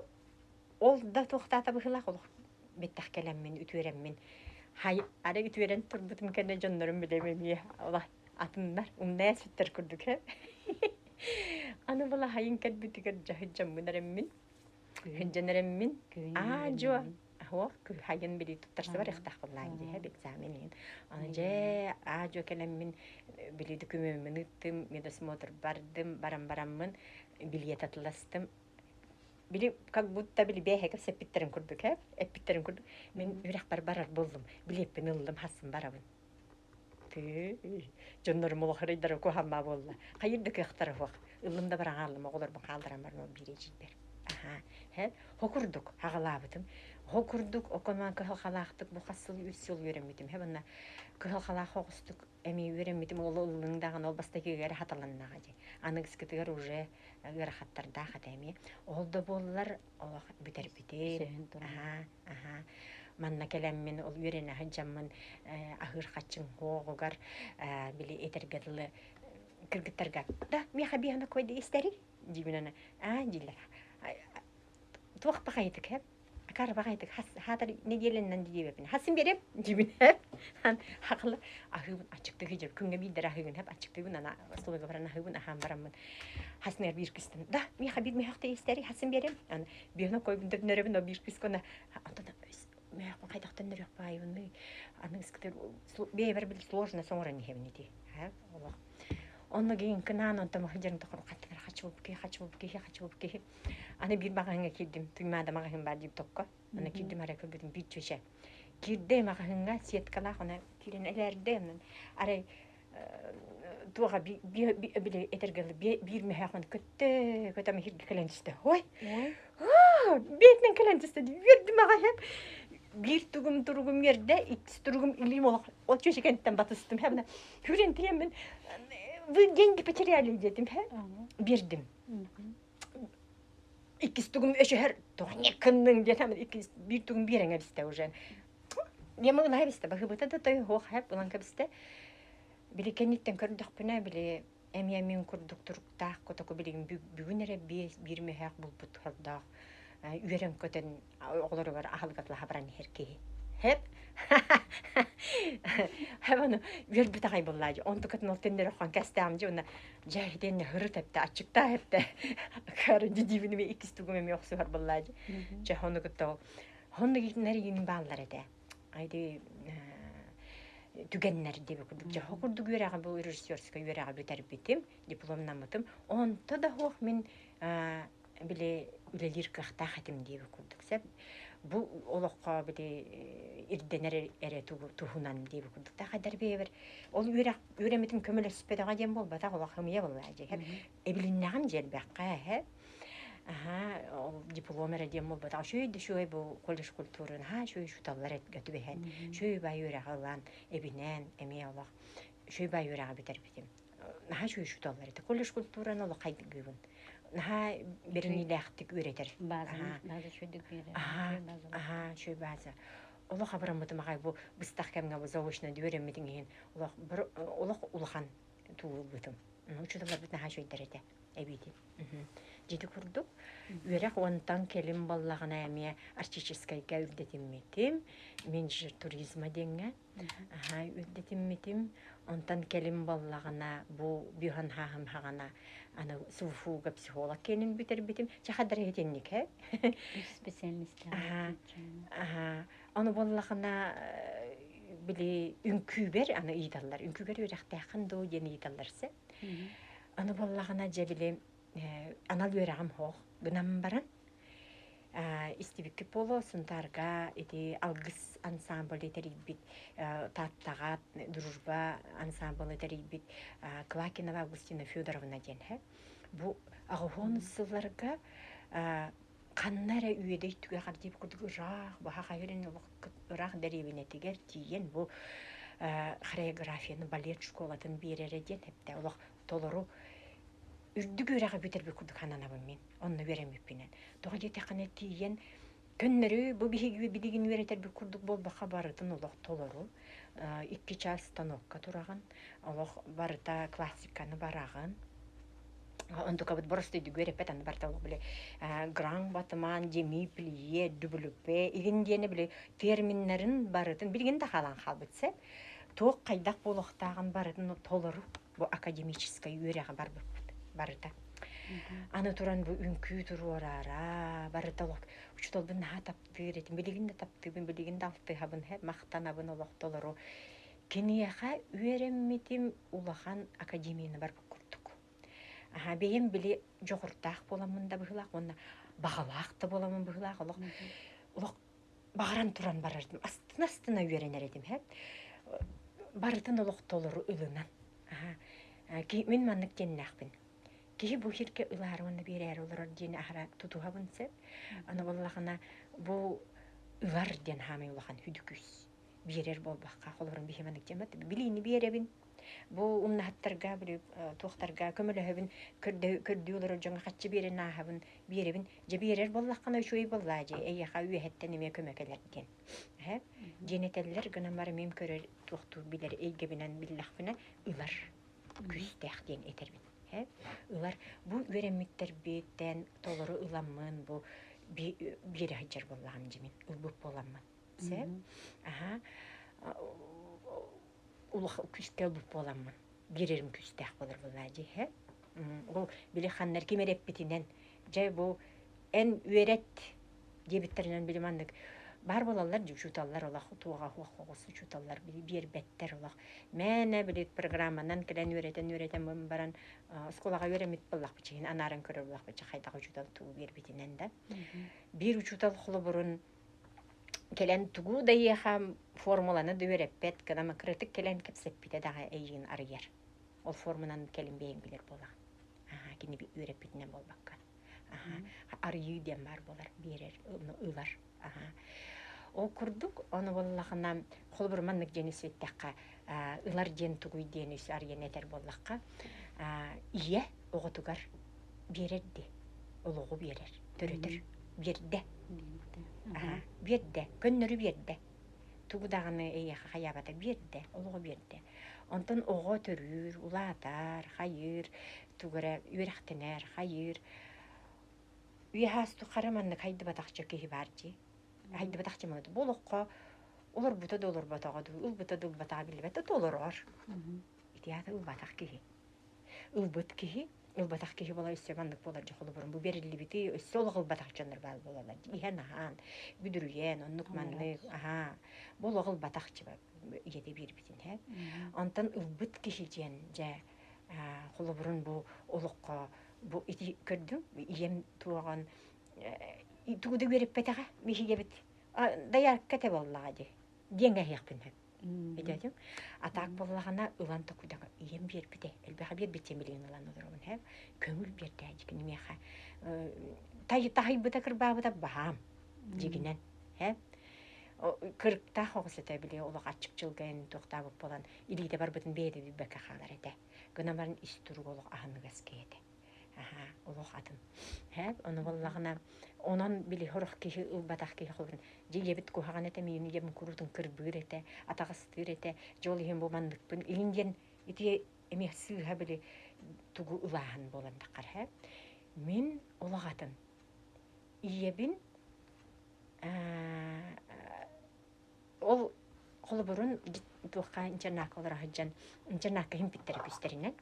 ол да туохтаата быһыылаах олох бэттэх кэлэммин үтүөрэммин хай ары үтүөрэн турбутум кэннэ дьоннорум билэм эмиэ олох атыннар умнайа сүттэр курдук һэ Аны балаһайын кэлбитигэр дьаһыдьаммын эрэммин, күһүндьэн эрэммин, аа-дьуо, оһуох хайын били туттарсыбар ыхтахпылаан дии экзамен иһин. Аны дьэ аа-дьуо кэлэммин били докумеммын ыыттым, медосмотр бардым, баран бараммын билиэт атыластым. Били как будто били бээһэ кэпсэппиттэрин курдук ээ, эппиттэрин курдук. Мин үрэхпэр барар буоллум, билиэппин ыллым, хасын барабын. Дьоннорум олохоройдоро куһааммаа буолла. Хайыр да кыахтара суох. Ыллым да баран хааллым, оҕолорбун хаалларан баран ол биир эдьиийбэр. Аһаа, һэ, хо курдук аҕалаабытым. Хо курдук оконуан кыһалҕалаахтык бу хас сыл үс сыл үөрэммитим. Һэ, манна кыһалҕалаах оҕустук эмиэ үөрэммитим. Ол ыллыҥ даҕаны ол бастакыга эрэ хатыланнаҕа дии. Аныгыскытыгар уже ыарахаттардаах этэ эмиэ. Ол да буоллар олох бүтэрбитим. Аһаа, аһаа. Манна кэлэммин ол үөрэнэ сылдьаммын аһыыр хаччыҥ уоҕугар били этэргэ дылы кыргыттарга да миэхэ биэһэн койду истэрий диибин аны аа дииллэр туох баҕайытык һэп акаары баҕайытык хаатар нэдиэлэннэн диэбэппин хасын биэрэм диибин һэп хахылы аһыыбын аччыктыы сылдьар күҥҥэ биирдэр аһыыбын һэп аччыктыыбын ана остолойго баран аһыыбын аһаан бараммын хасныгар биир кыстым да миэхэ биир мөһөхтө истэри хасын биэрэм аны биэһэн койбун төннөрөбүн о биир кыс кона онтон мөһөхпүн хайдах төннөрүөх баайыбыный аны ыскытыр бэйэбэр били сложно соҥорон иһэбин ити олох онно гинкынаан онтон махыдьарын тохору хаттыгар хачы киһи хачы киһи хачы киһи аны биир маҕаһыҥҥа киирдим туймаада маҕаһыын баар диир токко аны киирдим арай көрбүтүм биир чүөчэ киирдэ маҕаһыыҥҥа сеткалаах она киирэн элээрдэ онон арай туоха били этэргэ биир мөһөөхөн көттө көтө иһиргэ кэлэн түстэ ой биэтинэн кэлэн түстэ үөрдүм аҕай биир тугум туругум үөрдэ иккис туругум илиим олох ол чүөчэкэнтэн батыстым һэ хүрэн тиийэммин вы деньги потеряли диэтим һэ биэрдим иккис тугум өшөһөр тоҕо кынныҥ диэтим иккис биир тугум биэрэҥ эбистэ уже Диэм ылаһа эбистэ баһыыбыта да той суох хэп ылан кэбистэ били кэнниттэн көрдөхпүнэ били эмиэ мин курдук туруктаах котоку билигин бүгүн эрэ биэс биир мөһөөх булбут хордоох үөрэн көтөн оҕолоругар аһылык баран иһэр киһи хэп хэп ону үөрбүт аҕай буоллаа дьэ онтукатын ол төннөр оххон кэстээҕим дьэ уонна дьэ итиэннэ хыры тэптэ аччыктаа эптэ кары дидиибин эмиэ иккис тугум эмиэ охсуһар буоллаа дьэ дьэ ону кытта ол Онно киирин бааллар этэ. Айды түгэннэр диэби курдук. Дьэ, курдук үөрэҕи бу режиссерскай үөрэҕи бүтэрбитим, дипломнаммытым. Онто да суох мин били үлэлиир кыахтаах этим диэби курдук сөп. Бу олоххо били ирдэнэр эрэ туһунан диэби курдук. Тахайдар бэйэбэр ол үөрэх үөрэммитим көмөлөспөтөҕө диэн буолбатах олох ымыйа буоллаа дьэ. Эбилиннэҕим дьиэлбэххэ эһэ. Аһаа, ол диплом эрэ диэн буолбатах. Үчүгэй да үчүгэй бу колледж культурын аһаа үчүгэй учууталлар этгэ түбэһэн, үчүгэй баай үөрэҕи ылан, эбинэн эмиэ олох үчүгэй баай үөрэҕи бүтэрбитим. Наһаа үчүгэй учууталлар этэ. Колледж культураны олох хайгыыбын. Наһаа бэриниилээхтик үөрэтэр. База, база үчүгэйдик биэрэр. Аһаа, аһаа, үчүгэй база. Олох абыраммытым аҕай бу быстах кэмҥэ бу заочно үөрэммитиҥ иһин олох олох улахан туулбутум. Учууталларбыт наһаа үчүгэйдэр этэ эбиитин. Дьити курдук үөрэх уонтан кэлин буоллаҕына эмиэ арктическайга үрдэтиммитим. Менеджер туризма диэҥҥэ аһаа үрдэтиммитим. Онтон кэлин буоллаҕына бу бүһэн хааһым хаҕана аны СУФУга психолог киэнин бүтэрбитим. Чахадара итинник э? Специальностаах. Аһаа. Ону буоллаҕына били үҥкүүбэр аны ыйыталлар. Үҥкүүгэр үөрэхтээххин дуу диэн ыйыталлар сэ. Аны буоллаҕына дьэ били анал үөрэҕим суох гынан баран истибиккит буолуо Сунтаарга ити Алгыс ансаамбылы тэрийбит Тааттаҕа Дружба ансаамбылы тэрийбит Клакинова Августина Федоровна диэн бу аҕыһуон сылларга ханна эрэ үөдэй түгэҕэр диэбит курдук ыраах баһа хайырын ыраах дэриэбинэтигэр тиийэн бу хореографияны балет школатын биэрэрэ диэн эптэ олох толору үрдүк үөрэҕи бүтэрбит курдук сананабын мин онно үөрэммиппинэн тоҕо диэтэххинэ тиийэн көннөрү бу биһиги билигин үөрэтэрбит курдук буолбакка барытын олох толору икки чаас станокка тураҕын олох барыта классиканы бараҕын онтукабыт боростуойдук үөрэппэт аны барыта олох били гран батман деми плие дүбүлүппэ игин диэни били терминнэрин барытын билигин да хаалан хаалбыт сеп туох хайдах буолуохтааҕын барытын толору бу академическай үөрэҕи барбыппыт барыта. Аны туран бу үҥкүү туруораара барыта олох учууталбын наһаа таптыыр этим билигин да таптыыбын билигин да алтыһабын махтанабын олох толору киниэхэ үөрэммитим улахан академияны барбыт курдук аха бэйэм били дьоҕурдаах буоламмын да быһыылаах уонна баҕалаах да буоламмын быһыылаах олох олох баҕаран туран барар этим астына астына үөрэнэр этим һэ барытын олох толору ылынан мин маннык диэннээхпин киһи бу сиргэ ылаары уонна биэрээри олорор диэни аһара тутуһабын сөп аны буоллаҕына бу ылар диэн хаамай улахан хүдүкүс биэрэр буолбахха холорун биһи маннык диэмэт билиини биэрэбин Бу умнаһыттарга, били туохтарга көмөлөһөбүн, көрдүү олорор дьоҥҥо хаччы биэрэн ааһабын, биэрэбин. Дьэ биэрэр буоллаххына үчүгэй буоллаа дьэ, эйиэхэ үөһэттэн эмиэ көмө кэлэр диэн. Эһэ диэн этэллэр гынан баран мин көрөр туохтуур билэр эйгэбинэн биллэхпинэ ылар күүстээх диэн этэрбин. Эһэ ылар бу үөрэммиттэрбиттэн толору ыламмын бу биэрэ сылдьар буоллаҕым дьэ мин ылбыт буоламмын. Сөп. Аһа улахан күүстээх ылбыт буоламмын биэрэрим күүстээх буолар буоллаа дии һэ ол били ханна ким эрэ эппитинэн дьэ бу эн үөрэт диэбиттэринэн били маннык баар буолаллар дии учууталлар олох туоҕа суох оҕус учууталлар биэрбэттэр олох мээнэ били программанан кэлэн үөрэтэн үөрэтэн баран оскуолаҕа үөрэммит буоллахпыт иһин анааран көрөр буоллахпыт хайдах учуутал тугу биэрбитинэн да биир учуутал холобурун Кэлэн тугу да эйиэхэ формуланы да үөрэппэт гына кыратык кэлэн кэпсэппитэ даҕа эйигин арыйар. Ол формунан кэлин бэйэҥ билэр буолаҕын. Аһаа, кини үөрэппитинэн буолбакка. Аһаа, арыйыы диэн баар буолар, биэрэр, ылар. Аһаа. Ол курдук, ону буоллаҕына, холобур маннык диэн үсүттэххэ, ылар диэн тугуй диэн үс арыйан этэр буоллахха, ийэ оҕотугар биэрэр дии, олоҕу биэрэр, төрөтөр, биэрдэ. Биэрдэ, көннөрү биэрдэ. Тугу даҕаны эйиэхэ хайаабата биэрдэ, олоҕу биэрдэ. Онтон оҕо төрүүр, улаатар, хайыыр, тугу эрэ үөрэхтэнэр, хайыыр. Үөһээс тухары маннык хайдыбатахча киһи баар дии. Хайдыбатахча маннык бу олоххо олорбута да олорботоҕо дуу, ылбыта да ылбатаҕа биллибэт да толорор. Ити аата ылбатах киһи. Ылбыт киһи, ылбатах киһи буола өссө маннык буолар дьэ холобурун бу бэриллибити өссө олох ылбатах дьоннор баар буолаллар иһэн-аһаан, бүдүрүйэн, оннук-маннык аһаа бу олох ылбатах дьэ ийэтэ биэрбитин һэ. Онтон ылбыт киһи диэн дьэ холобурун бу олоххо бу ити көрдүҥ ийэм туоҕан тугу да үөрэппэтэҕэ биһигэбит дайаарка этэ буоллаҕа дии диэн эһиэхпин сөп Өйдөөтүҥ? А так буоллаҕына ылан токуйдаҕа ийэм биэрбитэ, элбэҕи биэрбит диэн билигин ылан олоробун һэ. Көҥүл биэрдэ дьикини миэхэ. Таһыйбыта кырбаабыта баһаам дьигинэн һэ. Кырыктаах оҕус этэ били олох аччык дьылга туохтаабыт буолан илиитэ барбытын бэйэтэ билбэккэ хаалар этэ. Гынан баран ис туруга олох аһыныгас киһи этэ. Аһаа, олох атын. Һээп, ону буоллаҕына, онон били сорох киһи ылбатах киһи холобурун, дьэ ийэбит куһаҕан этэ, миигин ийэм куруутун кырбыыр этэ, атаҕастыыр этэ, дьэ ол иһин бу манныкпын илин диэн ити эмиэ сыыһа били тугу ылааһын буолан таххар һээп. Мин олох атын. Ийэбин Ол холобурун туохха интернакка олоро сылдьан интернакка иһимпиттэрэ күүстэринэн.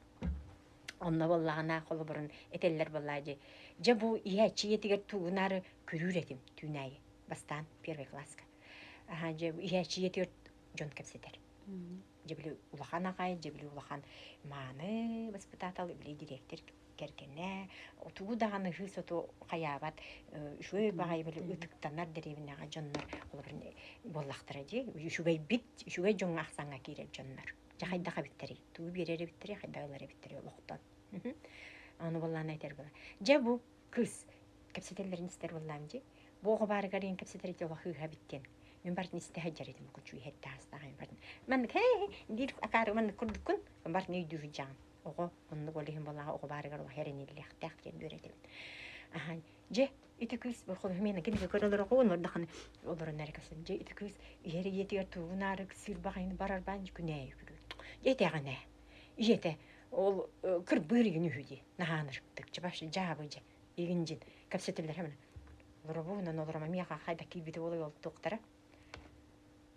Онно буоллаҕына холобурун этэллэр буоллаа дии. Дьэ бу иһээччи ийэтигэр тугунаары күрүүр этим түүн аайы бастаан первый класска. Аха дьэ иһээччи ийэтигэр дьон кэпсэтэр. Дьэ били улахан аҕай, дьэ били улахан мааны воспитатель, били директор кэргэнэ тугу даҕаны һыы-соту хайаабат үчүгэй баҕайы били ытыктанар дэриэбинэҕэ дьоннор олорон буоллахтара дии үчүгэйбит үчүгэй дьоҥҥо ахсааҥҥа киирэр дьоннор дьэ хайдах эбиттэрий тугу биэрэр эбиттэрий хайдах ылар эбиттэрий олохтон ону буоллаана этэр була дьэ бу кыыс кэпсэтэллэрин истэр буоллаам дии бу оҕо баарыгар иин кэпсэтэр ити оҕо кыыһа эбит диэн мин бартын истэ сылдьар этим кучу иһэтте аастаҕа бартын маннык хээ диир акаары маннык курдуккун бартын өйдүү сылдьаҕын Оҕо оннук ол иһин буоллаҕа оҕо баарыгар олох эрэниллиэхтээх диэн үөрэтэбин. Аһан дьэ ити кыыс миэнэ кинигэ көрө олороҕун олордоххуна олорон эрэ кэпсээн дьэ ити кыыс иһэр ийэтигэр тугунаары сыырбаҕайын барар баан күнээйи күрүүр. Дьэ итэҕинэ ийэтэ ол кырбыыр игин үһү дии наһаанырыктык чабаш дьаабы дьэ игин дьин кэпсэтэллэр хэмэнэ олоробуунан олорома миэхэ хайда киирбитэ буолуой ол туохтара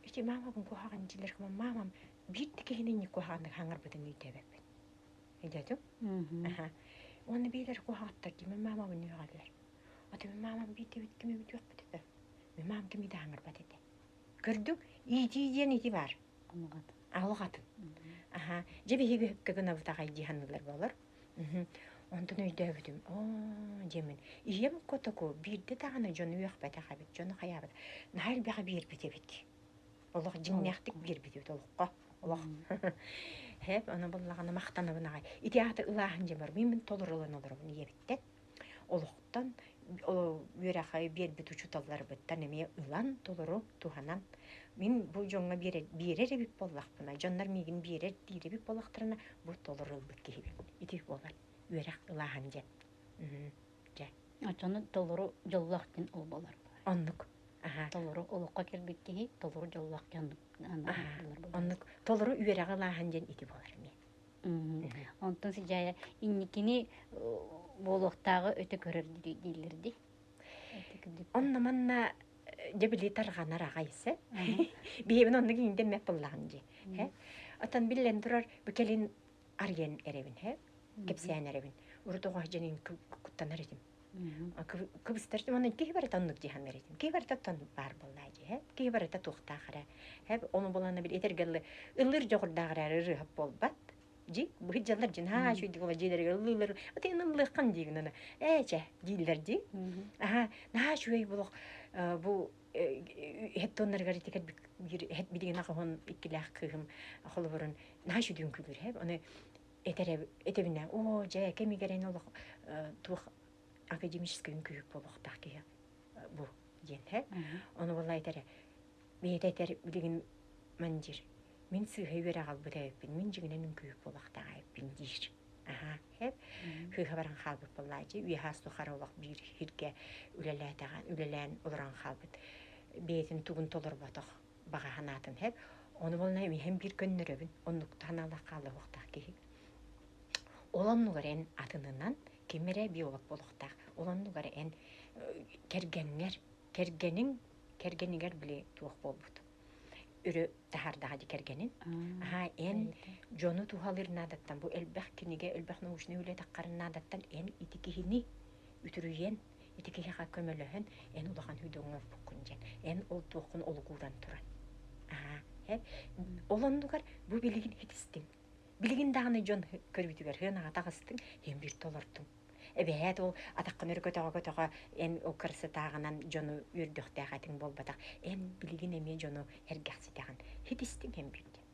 Ити маамабын куһаҕан дииллэр маамам биир да киһини инник куһаҕаннык хаҥарбытын өйдөөбөппүн. Өйдөөтүҥ? Аха. Уонна биилэр куһаҕаттар дии мин маамабын үөҕэллэр. Ата мин маамам биир да эбит кими бүтүөхпүт этэ. Мин маам кими да хаҥарбат этэ. Көрдүҥ? Иитии диэн ити баар. Алҕатын. Аха. Дьэ биһиги өккө гынабыт аҕай дии саныыллар буолар. Онтон өйдөөбүтүм, оо диэммин, ийэм котоку биирдэ даҕаны дьону үөхпэтэх эбит, дьону хайаабат, наһаа элбэҕи биэрбит эбит. Олох дьиҥнээхтик биэрбит эбит олоххо, олох. Һээп, ону буллаҕына махтанабын аҕай. Ити аата ылааһын дьэ бар, мин толорулан олоробун ийэбиттэн. Олохтон үөрэххэ биэрбит учууталларбыттан эмиэ ылан толору туһанан мин бу дьоҥҥо биэрэр эбит буоллахпына, дьоннор миигин биэрэр диир эбит буоллахтарына, бу толору ылбыт киһибин. Ити буолар үөрэх ылааһын диэн. Дьэ. Оччону толору дьоллоох диэн ол буолар. Оннук. Аха. Толору олоххо кэлбит киһи толору дьоллоох диэн оннук. Толору үөрэҕи ылааһын диэн ити буолар эмиэ. Онтон сыдьаайа инникини буолуохтааҕы өтө көрөр дииллэр дии. Онно манна дьэ били тарҕанар аҕай сөп. Биһиэбин оннук иҥдэммэт буоллаҕым дии. Отон биллэн турар бу кэлин арыйан эрэбин һэ кэпсээн эрэбин. Урут оҕо дьэнин куттанар этим. Кыбыстар уонна киһи барыта оннук дии саныыр этим. Киһи барыта оттон баар буоллаа дии һэ. Киһи барыта туохтаах эрэ. Һэ ону булана бил этэргэллы ыллыыр дьоҕурдаах эрэ ырыаһыт буолбат. Дьи быһыдьаллар дьин haa үчүгдүк ола дьиэлэригэр ыллыыллар отин ыллыаххын диигин аны ээ чэ дииллэр дии. Аха наһаа үчүгэй болох бу эһэт туоннарыгар итигэр биир эһэт билигин аҕыһын иккилээх кыыһым холобурун наһаа үчүгдүк үҥкүүлүүр һэ ону этэр этэбинэ оо дьэ кэмигэр эн олох туох академическай үҥкүүһүк буолуохтаах киһи бу диэн һэ ону буолла этэрэ бэйэтэ этэр билигин мандир мин сыыһа үөрэх албыт эбиппин мин дьиҥинэн үҥкүүһүк буолуохтаах эбиппин диир аһаа һэп кыыһа баран хаалбыт буоллааччы үөһээ тухары олох биир сиргэ үлэлээтэҕин үлэлээн олорон хаалбыт бэйэтин тугун толорботох баҕа санаатын һэп ону буолна иһэн биир көннөрөбүн оннук санаалаах хаалыахтаах киһи ол оннугар эн атынынан ким эрэ биолог буолуохтаах ол оннугар эн кэргэҥҥэр кэргэниҥ кэргэнигэр били туох буолбут өрө таһаардаҕа дии кэргэнин аһаа эн дьону туһалыыр наадаттан бу элбэх кинигэ элбэх научнай үлэ таххарын наадаттан эн ити киһини үтүрүйэн ити киһиэхэ көмөлөһөн эн улахан үдэ оҥорбуккун диэн эн ол туоххун олугуран туран аһаа ол оннугар бу билигин хитистиҥ билигин даҕаны дьон көрүүтүгэр сыанаҕа таҕыстыҥ эн биир толордуҥ Эбэһээт ол атаххын өрө көтөҕө-көтөҕө эн ол кырсытааҕынан дьону үөрдүөхтээх этиҥ буолбатах. Эн билигин эмиэ дьону эргэхситэҕин. Хитистиҥ эн биир диэн.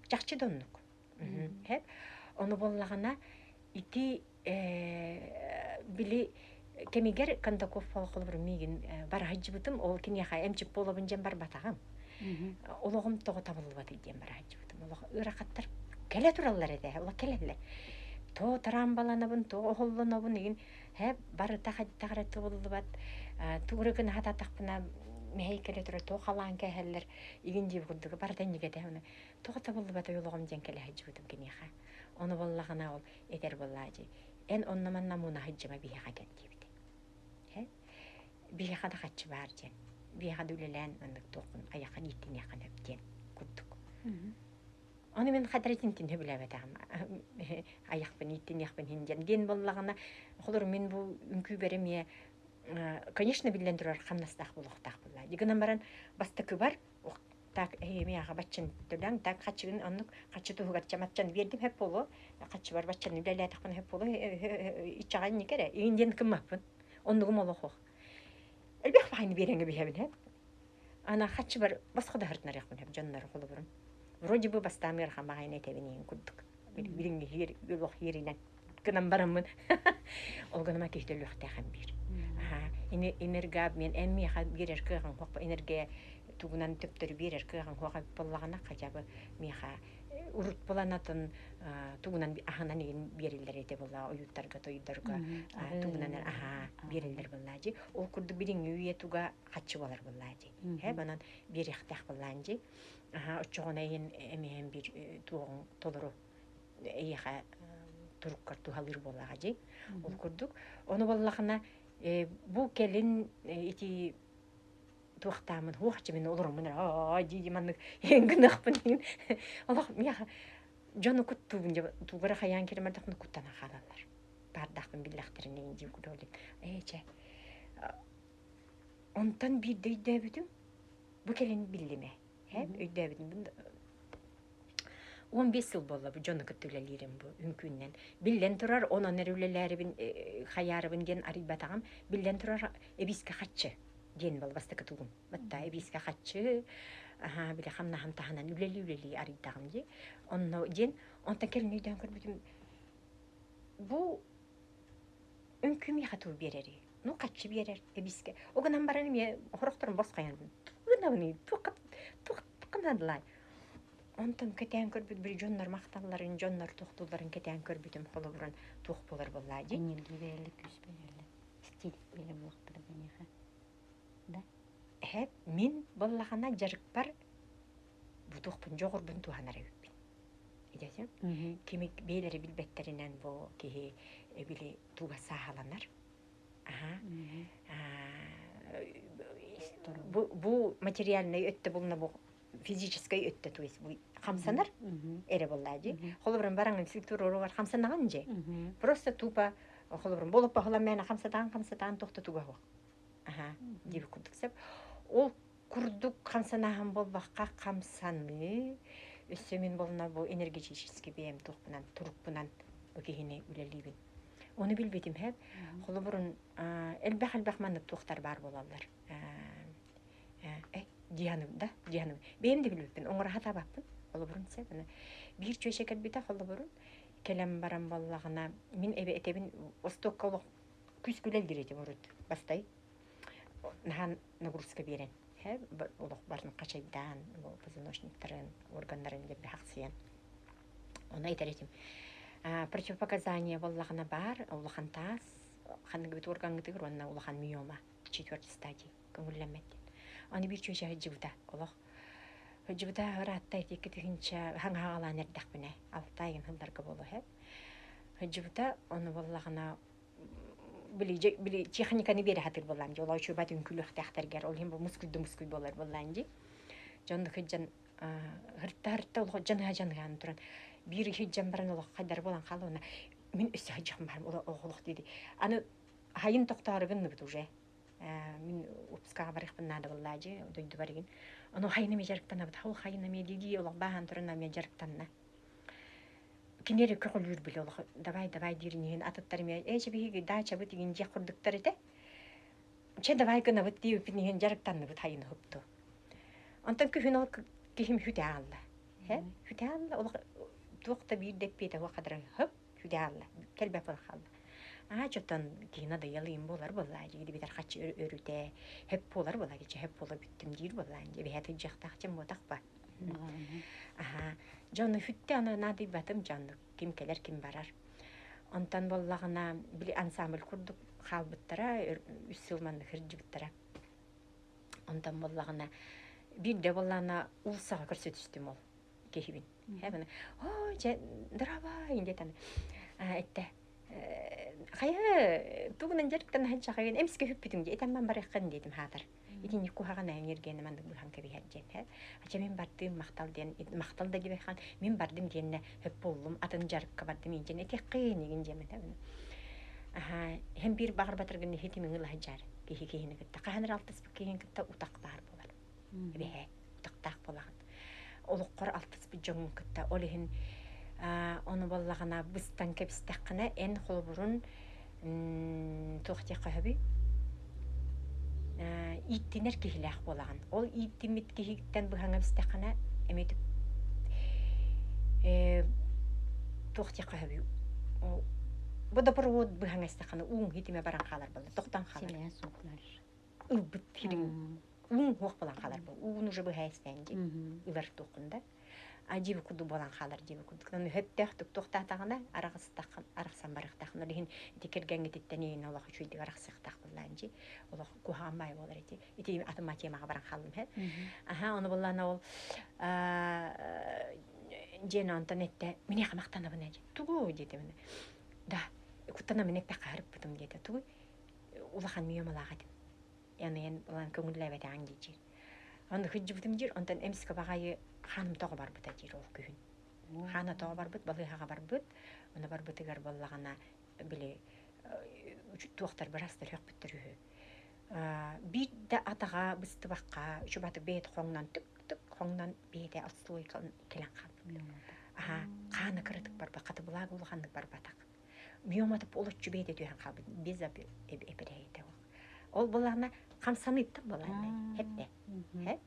Чахчы да оннук. Хэп. Ону буоллаҕына ити били кэмигэр Кондаков холобур миигин бараһыдьыбытым ол киниэхэ эмчит буолабын диэн барбатаҕым. Олоҕум тоҕо табыллыбатый диэн бараһыдьыбытым. Олох ыарахаттар кэлэ тураллар этэ. Олох кэлэллэр. Тоо тараамбаланабын, тоо оһоллонобун игин һэ барыта хайдах эрэ тубуллубат тугу гына хататахпына мэһэй кэлэ турар тоо халаан кээһэллэр игин диир курдук барыта иннигэтэ тоҕо табыллыбат ойолоҕум диэн кэлэ сылдьыбытым киниэхэ ону буоллаҕына ол этэр буоллаа дии эн онно-манна мууна сылдьыма биһиэхэ кэл диэбитэ биһиэхэ да хаччы баар диэн биһиэхэ да үлэлээн маннык туоххун айаххын ииттиниэххин сөп диэн курдук Ону мин хадара итинтин сөбүлээбэтэҕим. Айахпын ииттиниэхпин иһин диэн. Диэн буоллаҕына, холор мин бу үҥкүүбэр эмиэ, конечно, биллэн турар хамнастаах буолуохтаах буолла. Гынан баран бастакыбар так эһиэмиэхэ баччын төлөҥ, так хаччыгын оннук хаччы туһугар чаматчан биэрдим хөп буолуо, хаччыбар баччаны үлэлээтэхпинэ хөп буолуо, иччэҕэ инник эрэ, иин диэн кыммаппын. Оннугум олох ох. Элбэх баҕайыны биэрэҥҥэ биһэбин һэ. Ана хаччыбар босхо да сырытынарыахпын сөп дьоннору холобурун. Вроде бы бастаан ыарахан баҕайыны этэбин иһин курдук. Билиҥҥи хиэр олох хиэринэн гынан бараммын ол гыныма киһи төлүөхтээхин биир. Аха энергообмен эн миэхэ биэрэр кыаҕыҥ суох энергия тугунан төптөрү биэрэр кыаҕыҥ суох эбит буоллаҕына хотя бы миэхэ урут булан атын тугунан аһынан игин биэриллэр этэ буолла ойууттарга тойдорго тугунан аһаа биэриллэр буоллаа дии ол курдук билиҥҥи үйэ туга хаччы буолар буоллаа дии. Һэ, манан биэриэхтээх буоллаан дии. Аха, оччоҕуна иһин эмиһэн биир туоҕуҥ толору эйиэхэ туруккар туһалыыр буоллаҕа дии. Ол курдук. Ону буоллаҕына бу кэлин ити туохтаамын хуох чимин олороммун эрэ дии маннык гыныахпын олох миэхэ дьону куттуубун тугара хайаан киримэрдэхпин куттана хаалаллар баардаахпын биллэхтэринэ дии кудолин ээ чэ Онтон биирдэ өйдөөбүтүм, бу кэлин биллим ээ. Өйдөөбүтүм. 15 сыл буолла бу дьону кытта үлэлиирим бу үҥкүүннэн. Биллэн турар, онон эрэ үлэлээрибин, хайаарыбын диэн арыйбатаҕым. Биллэн турар, эбиискэ хаччы диэн буолла бастакы тугум. Батта эбиискэ хаччы, аһаа, били хамнаһым таһынан үлэлии-үлэлии арыйдаҕым дии. Онно диэн, онтон кэлин өйдөөн көрбүтүм, бу Үҥкүү миэхэ тыл биэрэрий? Ну, хаччы биэрэр эбиискэ. Ол гынан баран эмиэ хорохторун босхойон гынабыный туохха туохха наадалаай? Онтон кэтээн көрбүт били дьоннор махталларын, дьоннор тохтуулларын кэтээн көрбүтүм холобурун туох буолар буоллаа дии. Энергия бэрэллэр, күүс бэрэллэр, стиль бэрэ буолуохтара киниэхэ. Да? Эһэ, мин буоллаҕына дьарыкпар бу туохпун дьоҕурбун туһанар эбиппин. Идэтим. Кими бэйэлэрэ билбэттэринэн бу киһи били туга сааһыланар. Аха. Бу, бу материальнай өттө булна бу физическай өттө то есть бу хамсанар эрэ буоллаа дии. Холобурун бараҥын физкультура хамсанаҕын дьэ. Просто тупо холобурун болоппоһула мээнэ хамсатаан хамсатаан тохто туга суох. Аха диэбит курдук сөп. Ол курдук хамсанааһын буолбакка хамсаныы өссө мин буолна бу энергетический бэйэм туохпунан турукпунан бу киһини үлэлиибин. Ону билбитим һэп. Холобурун элбэх-элбэх маннык туохтар баар буолаллар. Э, дианым да, дианым. Бэйэм да билбиппин, оҥоро сатаабаппын. Холобурун сеп. Биир чүөчэ кэлбитэ холобурун кэлэн баран буоллаҕына мин эбэ этэбин остуокка олох күүс күлэлдир этим урут бастай наһаа нагрузка биэрэн олох барын хачайдаан позвоночниктарын органнарын диэбби хахсыйан ону этэр этим противопоказания буоллаҕына баар улахан таас ханнык бит органҥытыгар уонна улахан миома четвертый стадий көҥүллэммэт диэн аны биир чүөчэ сылдьыбыта олох сылдьыбыта ыраатта ити икки тыһыынча хаҥаҕалаан эрдэхпинэ алта айын сылларга буолуо һэ сылдьыбыта ону буоллаҕына били били техниканы биэрэ сатыыр буоллаан дии олоочу бат үҥкүүлүөхтээхтэргэр ол иһин бу мускуйду мускуй буолар буоллаан дии дьон сылдьан һырта һырта олох дьаныһа дьаныһан туран биир сылдьан баран олох хайдары буолан хаалла уонна мин өссө сылдьыахым баар олох диэди аны хайын тохтоору гынныбыт уже мин выпускаҕа барыахпын наада буоллаа дии дойдубар игин ону хайын эмиэ дьарыктанабыт ол хайын эмиэ дии дии олох бааһан туран эмиэ дьарыктанна Кини эрэ көҕүлүүр били олох давай давай диирин иһин атыттар эмиэ ээ чэ биһиги даачабыт игин дьиэх курдуктар этэ. Чэ давай гынабыт диэбиппин иһин дьарыктанныбыт хайын уһупту. Онтон күһүн ол киһим хүтэ аалла. Һэ хүтэ аалла олох туох да биир да эппиэтэ суох хадара хөп хүтэ аалла кэлбэт буолан хаалла. Аа чотон киһи надоел буолар буоллаа дии битэр хаччы өрүтэ хөп буолар буолла чэ хөп буола бүттүм диир буоллаа дии эбэһээт ыдьыахтаах чем буотах ба Аһаа, дьону хүттэ аны наадыйбатым дьонну ким кэлэр, ким барар. Онтон буоллаҕына, били ансамбль курдук хаалбыттара, үс сыл маннык сылдьыбыттара. Онтон буоллаҕына, биирдэ буоллаҕына уулуссаҕа көрсө түстүм ол киһибин. Оо, дьэ, дорабай диэтэн эттэ. Хайа, тугунан дьарыктана сылдьаҕын, эмискэ үһүппүтүҥ дии, этэн барыаххын диэтим хаатар. Итинник куһаҕан эҥиргэни маннык быһан кэбиһэр диэн һэ. Ача мин бардым махтал диэн махтал да диэбэххан мин бардым диэннэ хөп буоллум атын дьарыкка бардым иинчэн этиэххин игин диэмэтэ. Аха һэм биир баҕарбатаргын иһитимиҥ ылаһдьар киһи киһини кытта хаһан эрэ алтыспыт киһин кытта утах баар буолар. Эбэһэ утахтаах буолаҕын. Олоххор алтыспыт дьоҥҥун кытта ол иһин ону буоллаҕына быстан кэбистэххинэ эн холобурун туох диэххэ сөбүй ииттинэр киһилээх буолаҕын. Ол ииттиммит киһиттэн быһаҥа бистэххинэ эмиэ туох диэххэ сөбүй водопровод быһаҥа истэххинэ ууҥ хитимэ баран хаалар буолла тохтон хаалар. Ылбыт хириҥ ууҥ суох буолан хаалар бу ууну уже быһа истээн дии ылар туоххун да а дьиби курдук буолан хаалар дьиби курдук ону сөптөөхтүк туохтаатаҕына араҕыстаххын арахсан барыахтааххын ол иһин ити кэргэҥҥититтэн иин олох үчүгэйдик арахсыахтаах буоллаан дьи олох куһаҕан баай буолар ити ити атын темаҕа баран хааллым һэ аха ону буоллаана ол дьиэн онтон эттэ миниэхэ махтанабын ээ тугу диэтим да куттанамын эппэххэ харыппытым диэтэ тугуй улахан миомалаах этим эн ылан көҥүллээбэтэҕиҥ диир. Онно сылдьыбытым диир, онтон эмискэ баҕайы хааным тоҕо барбыта диир ол күһүн. Хаана тоҕо барбыт, балыыһаҕа барбыт. Ону барбытыгар буоллаҕына, били туохтар быраастар үөхпүттэр үһү. Биир да атаҕа быстыбакка, үчүгэй бэйэтэ хоҥнон түк-түк хоҥнон бэйэтэ отслойка кэлэн хаалбыт. Аха, хаана кыратык барбат, хата былаага улаханнык барбатах. Миоматып олоччу бэйэтэ түһэн хаалбыт, без эпэрээйитэ Ол буоллаҕына хамсаныыттан буолааннай хэттэ. Һэ?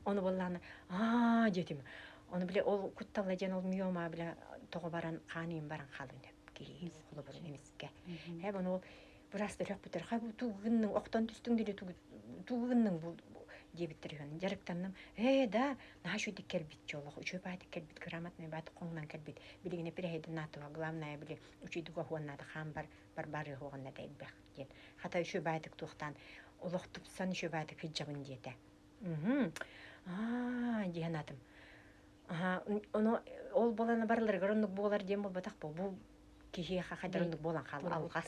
Ону буоллаҕына аа диэтим. Ону бile ол кутталла диэн ол миома бile тоҕо баран хаан баран хаалын киһи холобур эмискэ. Һэ ону ол быраас төрөхпүтэр хай бу тугу гынныҥ охтон түстүҥ дири тугу гынныҥ бу диэбиттэр үһүн дьарыктанным ээ да наһаа үчүгэй кэлбит чолох үчүгэй баайтык кэлбит грамотный баайтык хоҥнон кэлбит билигин эпирэһэйдин наатыга главное били үчүйдүк оһуоннаата хаан бар барбарыы оһуонната элбэх диэн. Хата үчүгэй баайдык туохтаан олох тупсан үчүгэй баайдык сылдьабын диэтэ. Аа дии санаатым. Аха, ону ол буолан барыларыгар оннук буолар диэн буолбатах бу. Бу киһиэхэ хайдар оннук буолан хаалла. Алҕас.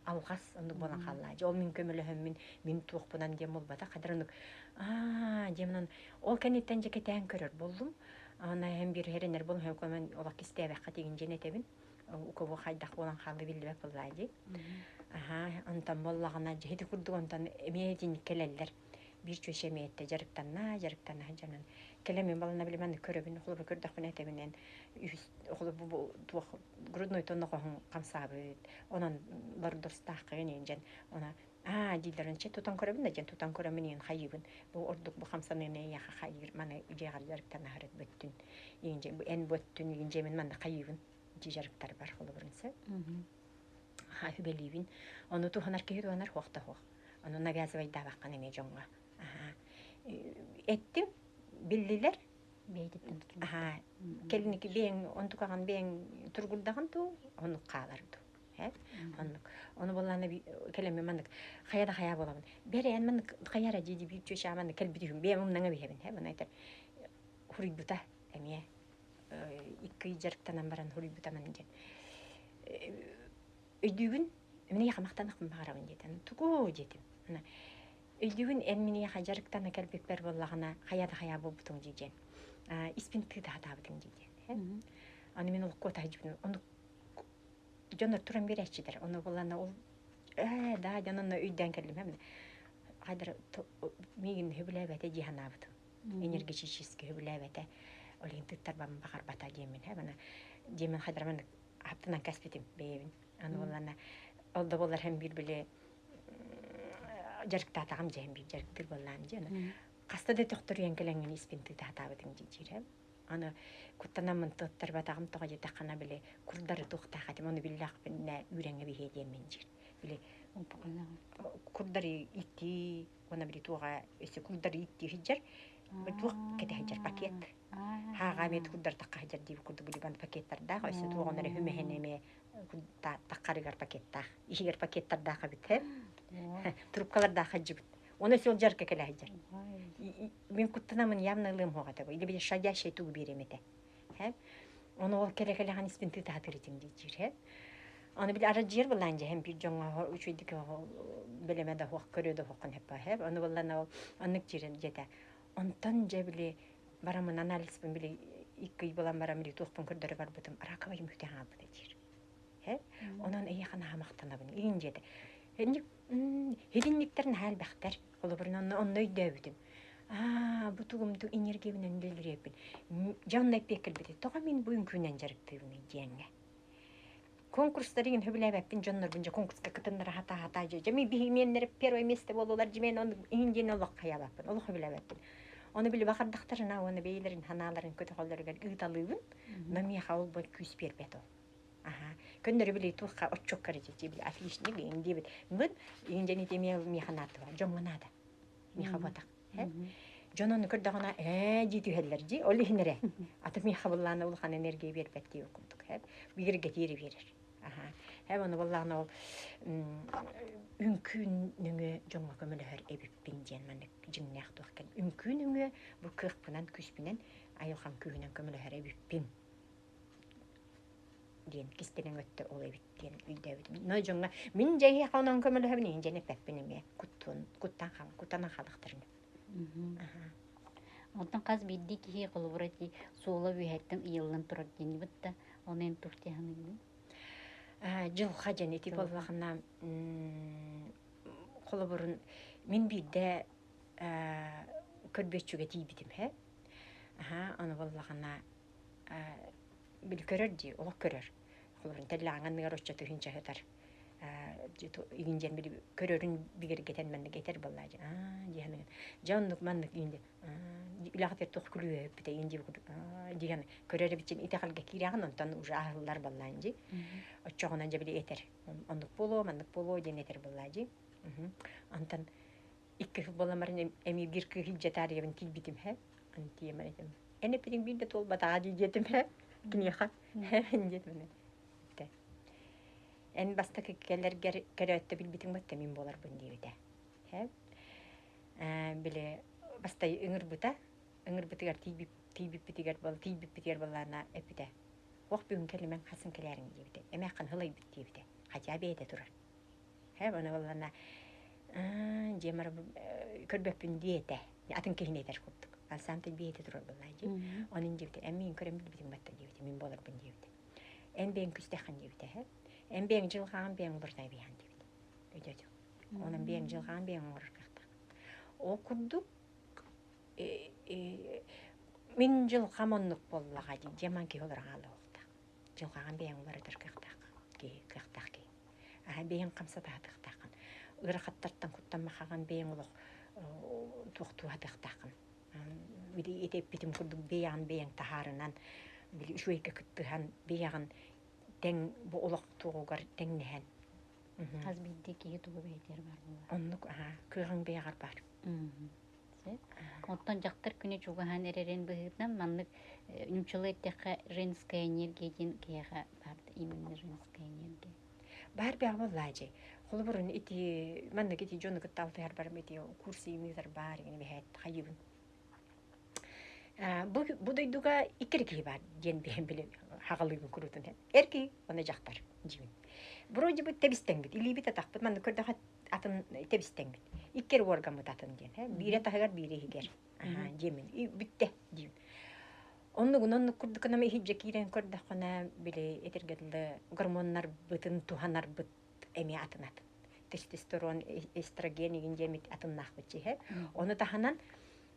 Алҕас оннук буолан хаалла. Дьэ ол мин көмөлөһөммүн, мин туохпунан диэн буолбатах. Хайдар оннук аа диэн ол кэнниттэн дьэ кэтээн көрөр буоллум. Ана эһэм биир эрэнэр буолан көмөн олох кистээбэххэ тигин дьэн этэбин. У кого хайдах буолан хаалла биллибэт буоллаа дии. Аһаа, онтон буоллаҕына дьиһити курдук онтон эмиэ итинник кэлэллэр. Биир чүөчэ эмиэ дьарыктанна, дьарыктана сылдьанан. Кэлэн мин балана билимэн көрөбүн, холобур көрдөхпүнэ этэбинэн үһүс холобур бу туох грудной тонноҕоһун хамсаабыт, онон лордостааххын иин дьэн она аа дииллэрин чэ тутан көрөбүн да дьэн тутан көрөмүн иин хайыыбын бу ордук бу хамсаныыны эйиэхэ хайыыр маны дьиэҕэр дьарыктана сырыт бүттүн иин дьэ бу эн буоттун иин дьэ мин манна хайыыбын дьи дьарыктарбар холобурун сөп сүбэлиибин ону туһанар киһи туһанар хуох да хуох ону навязывайдаабаккын эмиэ дьоҥҥо эттим биллилэр аха кэлиники бэйэҥ онтукаҕын бэйэҥ тургурдаҕын дуу оннук хаалар дуу оннук ону буоллаана кэлэммин маннык хайа да хайаа буолабын бэрээн маннык хайара дии дии чүөчээ маннык кэлбит үһүм бэйэм умнаҥа биһэбин һэ мана этэр хуруйбута эмиэ икки дьарыктанан баран хуруйбута манна диэн өйдүүгүн миниэхэ махтаныахпын баҕарабын диэтим тугу диэтим өйдүүгүн эн миниэхэ дьарыктана кэлбиппэр буоллаҕына хайа да хайаа буолбутуҥ дии диэн испин тыыта сатаабытыҥ дии диэн аны мин олоххо таһдьыбытым оннук дьоннор туран биэрээччилэр ону буоллаҕына ол ээ да дьон онно өйдөөн кэллим хайдара миигин сөбүлээбэтэ дии санаабытым энергетически сөбүлээбэтэ ол иһин тыттарбам баҕарбата диэммин һэ диэммин хайдара хаптынан кэспитим бэйэбин аны буоллаҕына ол да буоллар һэн биир били дьарыктаатаҕым дьэһин биир дьарыктыыр буоллаҕым дии аны хаста да төхтөрүйэн кэлэҥҥин испин тыыта сатаабытым дии аны куттанаммын туттарбатаҕым тоҕо диэтэххинэ били курдары туохтаах этим ону биллэхпинэ үүрэҥҥэ биһиэ диэммин диир били курдары иттии уонна били туоҕа өссө курдары иттии сылдьар туох кэтэ сылдьар пакет хааҕа эмиэ курдары тахха сылдьар диир курдук били пакеттардаах өссө туоҕун эрэ хүмэһин эмиэ. Таххарыгар пакеттаах. Иһигэр пакеттардаах эбит. Трубкалардаах сылдьыбыт. Оны сылдьарга кэлэ сылдьар. Мин куттанамын явно ылыам хуоҕа этэ. Или шадящий тугу биэриэм этэ. Ону ол кэлэ-кэлэҕин испин тыытаатыр этим диир. Аны били арадьыйар былаан дьэһэн биир дьоҥҥо үчүгэйдик бэлэмэ да суох, көрүө да суоххун сөп. Ону буллан ол оннук дьиэрэн дьиэтэ. Онтон дьэ били барамын анализпын били икки ый булан баран били туохпун көрдөрө барбытым раковай мүһүтэ хаалбыта диир. Онон эйиэхэ наһаа махтанабын. Иин дьиэтэ. Хилинниктэр наһаа элбэхтэр. Холобурун онно онно өйдөөбүтүм. Аа, бу тугум ту энергиябынан үлэлиэппин. Дьэ онно эппиэт кэлбитэ. Тоҕо мин бу үҥкүүнэн дьарыктыыбыный диэҥҥэ. Конкурстары иҥин сөбүлээбэппин дьоннорбун дьэ конкурска кытыннара хатаа-хатаа дьэ дьэ биһиги первое место буоллулар дьэ мен иһин диэн олох хайаабаппын олох сөбүлээбэппин. Ону били баҕардахтарына уонна бэйэлэрин санааларын көтөҕөллөрүгэр ыыталыыбын. Но миэхэ ол бу күүс биэрбэт ол. Аха. Көннөрү били туохха отчуокка эрэ били отличник иҥин диэбит. Мын иҥин дьэн ити эмиэ миэхэ наада дьоҥҥо наада. Миэхэ буотах. Дьон ону көрдөҕүнэ ээ дии түһэллэр дии ол иһин эрэ. Аты миэхэ быллаана улахан энергия биэрбэт дии курдук. Бигэргэтиири биэрэр. Аха. Ээ ону быллаана ол үҥкүү нөҥүө дьоҥҥо көмөлөһөр эбиппин диэн маннык дьиҥнээх туох кэл. Үҥкүү нөҥүө бу кыахпынан күүспүнэн айылҕам күүһүнэн көмөлөһөр эбиппин диэн кистэлэҥ өттө ол эбит диэн өйдөөбүтүм. Но дьоҥҥо мин дьэ эһиэхэ онон көмөлөһөбүн иһин дьэн эппэппин эмиэ куттуон куттан хал куттанан халахтарын. Онтон хас биирдии киһи холобура ити суола үөһэттэн ыйыллан турар диэнибит да ону эн туох дии саныыгын? Дьылҕа дьэн ити буоллаҕына холобурун мин биирдэ көрбүөччүгэ тиийбитим һэ. Аха, ону буоллаҕына били көрөр дии, олох көрөр. Холобурун тэллэҕиҥ анныгар оччо тыһыынча сытар. Игин диэн били көрөрүн бигэргэтэн маннык этэр буоллаа дии. Аа дии саныгын. Дьэ оннук маннык иин диэн үлэҕитигэр туох күлүүһэ иин дии курдук диэн көрөр эбит итэҕэлгэ киирэҕин онтон уже аһыллар буоллаан дии. Оччоҕуна дьэ били этэр. Оннук буолуо, маннык буолуо диэн этэр буоллаа дии. Онтон икки сыл буолан баран эмиэ биир кыыһы илдьэ таарыйабын тиийбитим һэ. Аны тиийэмэр этим. Эн эппитиҥ биир да туолбатаҕа дии диэтим һэ. Киниэхэ диэтим этэ. Эн бастакы кэлэргэр кэлөөттө билбитиҥ батта мин буоларбын диэбитэ. Һэ. Били бастай ыҥырбыта. Ыҥырбытыгар тиийбиппитигэр бол тиийбиппитигэр баллаана эппитэ. Ох бүгүн кэлимэҥ хасын кэлээриҥ диэбитэ. Эмээххин һылайбыт диэбитэ. Хотя бэйэтэ турар. Һэ, ону буоллаҕына дьиэм көрбөппүн диэтэ. Атын киһини этэр курдук. Ансамбль биэтэ турар буоллаа дии. Онон диэбитэ, эн миигин көрөн билбитиҥ батта диэбитэ, мин буоларбын диэбитэ. Эн бэйэҥ күстэххин диэбитэ, һэ. Эн бэйэҥ дьылҕаҕын бэйэҥ уларыта биэҕин диэбитэ. Өйдөөтүҥ. Онон бэйэҥ дьылҕаҕын бэйэҥ оҥорор кыахтаах. Ол курдук мин дьылҕам оннук буоллаҕа дии. Дьиэман киһи олорон хаалыахтаах. Дьылҕаҕын бэйэҥ уларытар кыахтаах киһи, кыахтаах киһи. Аһа бэйэҥ хамсатаатыахтааххын. Ыарахаттартан куттаммахаҕын бэйэҥ олох туохтуу сатыахтааххын. Били ити эппитим курдук бэйэҕин бэйэҥ таһаарынан, били үчүгэйгэ кыттыһан, бэйэҕин тэҥ бу олох туоҕугар тэҥнэһэн. Хас биирдии киһи тугу бэйэтигэр баар буолар. Оннук аһа, кыаҕыҥ бэйэҕэр баар. Оттон дьахтар күнэ чугаһаан эрэрин быһыытынан маннык нууччалыы эттэххэ женская энергия диэн киһиэхэ баар именно женская энергия. Баар бэҕэ буоллаадьы. Холобурун ити маннык ити дьону кытта алтыһар барым ити курс ыытар баар игин бэһээт хайыбын. Бу бу дойдуга икки киһи баар диэн биһэн билин хаҕалыыбын курутун эр киһи уонна дьахтар дьиибин. Вроде бы тэбистэҥбит, илиибит атахпыт маннык көрдөхө атын тэбистэҥмит. Иккер уоргаммыт атын диэн. Биирэ таһыгар, биирэ иһигэр. Диэмин. Бүттэ диим. Оннугун оннук курдук гынан иһирдьэ киирэн көрдөххүнэ, били этэргэ дылы гормоннарбытын туһанарбыт эмиэ атын атын. Тестостерон, эстроген игин диэмит атыннаахпыт чиһэ. Ону таһынан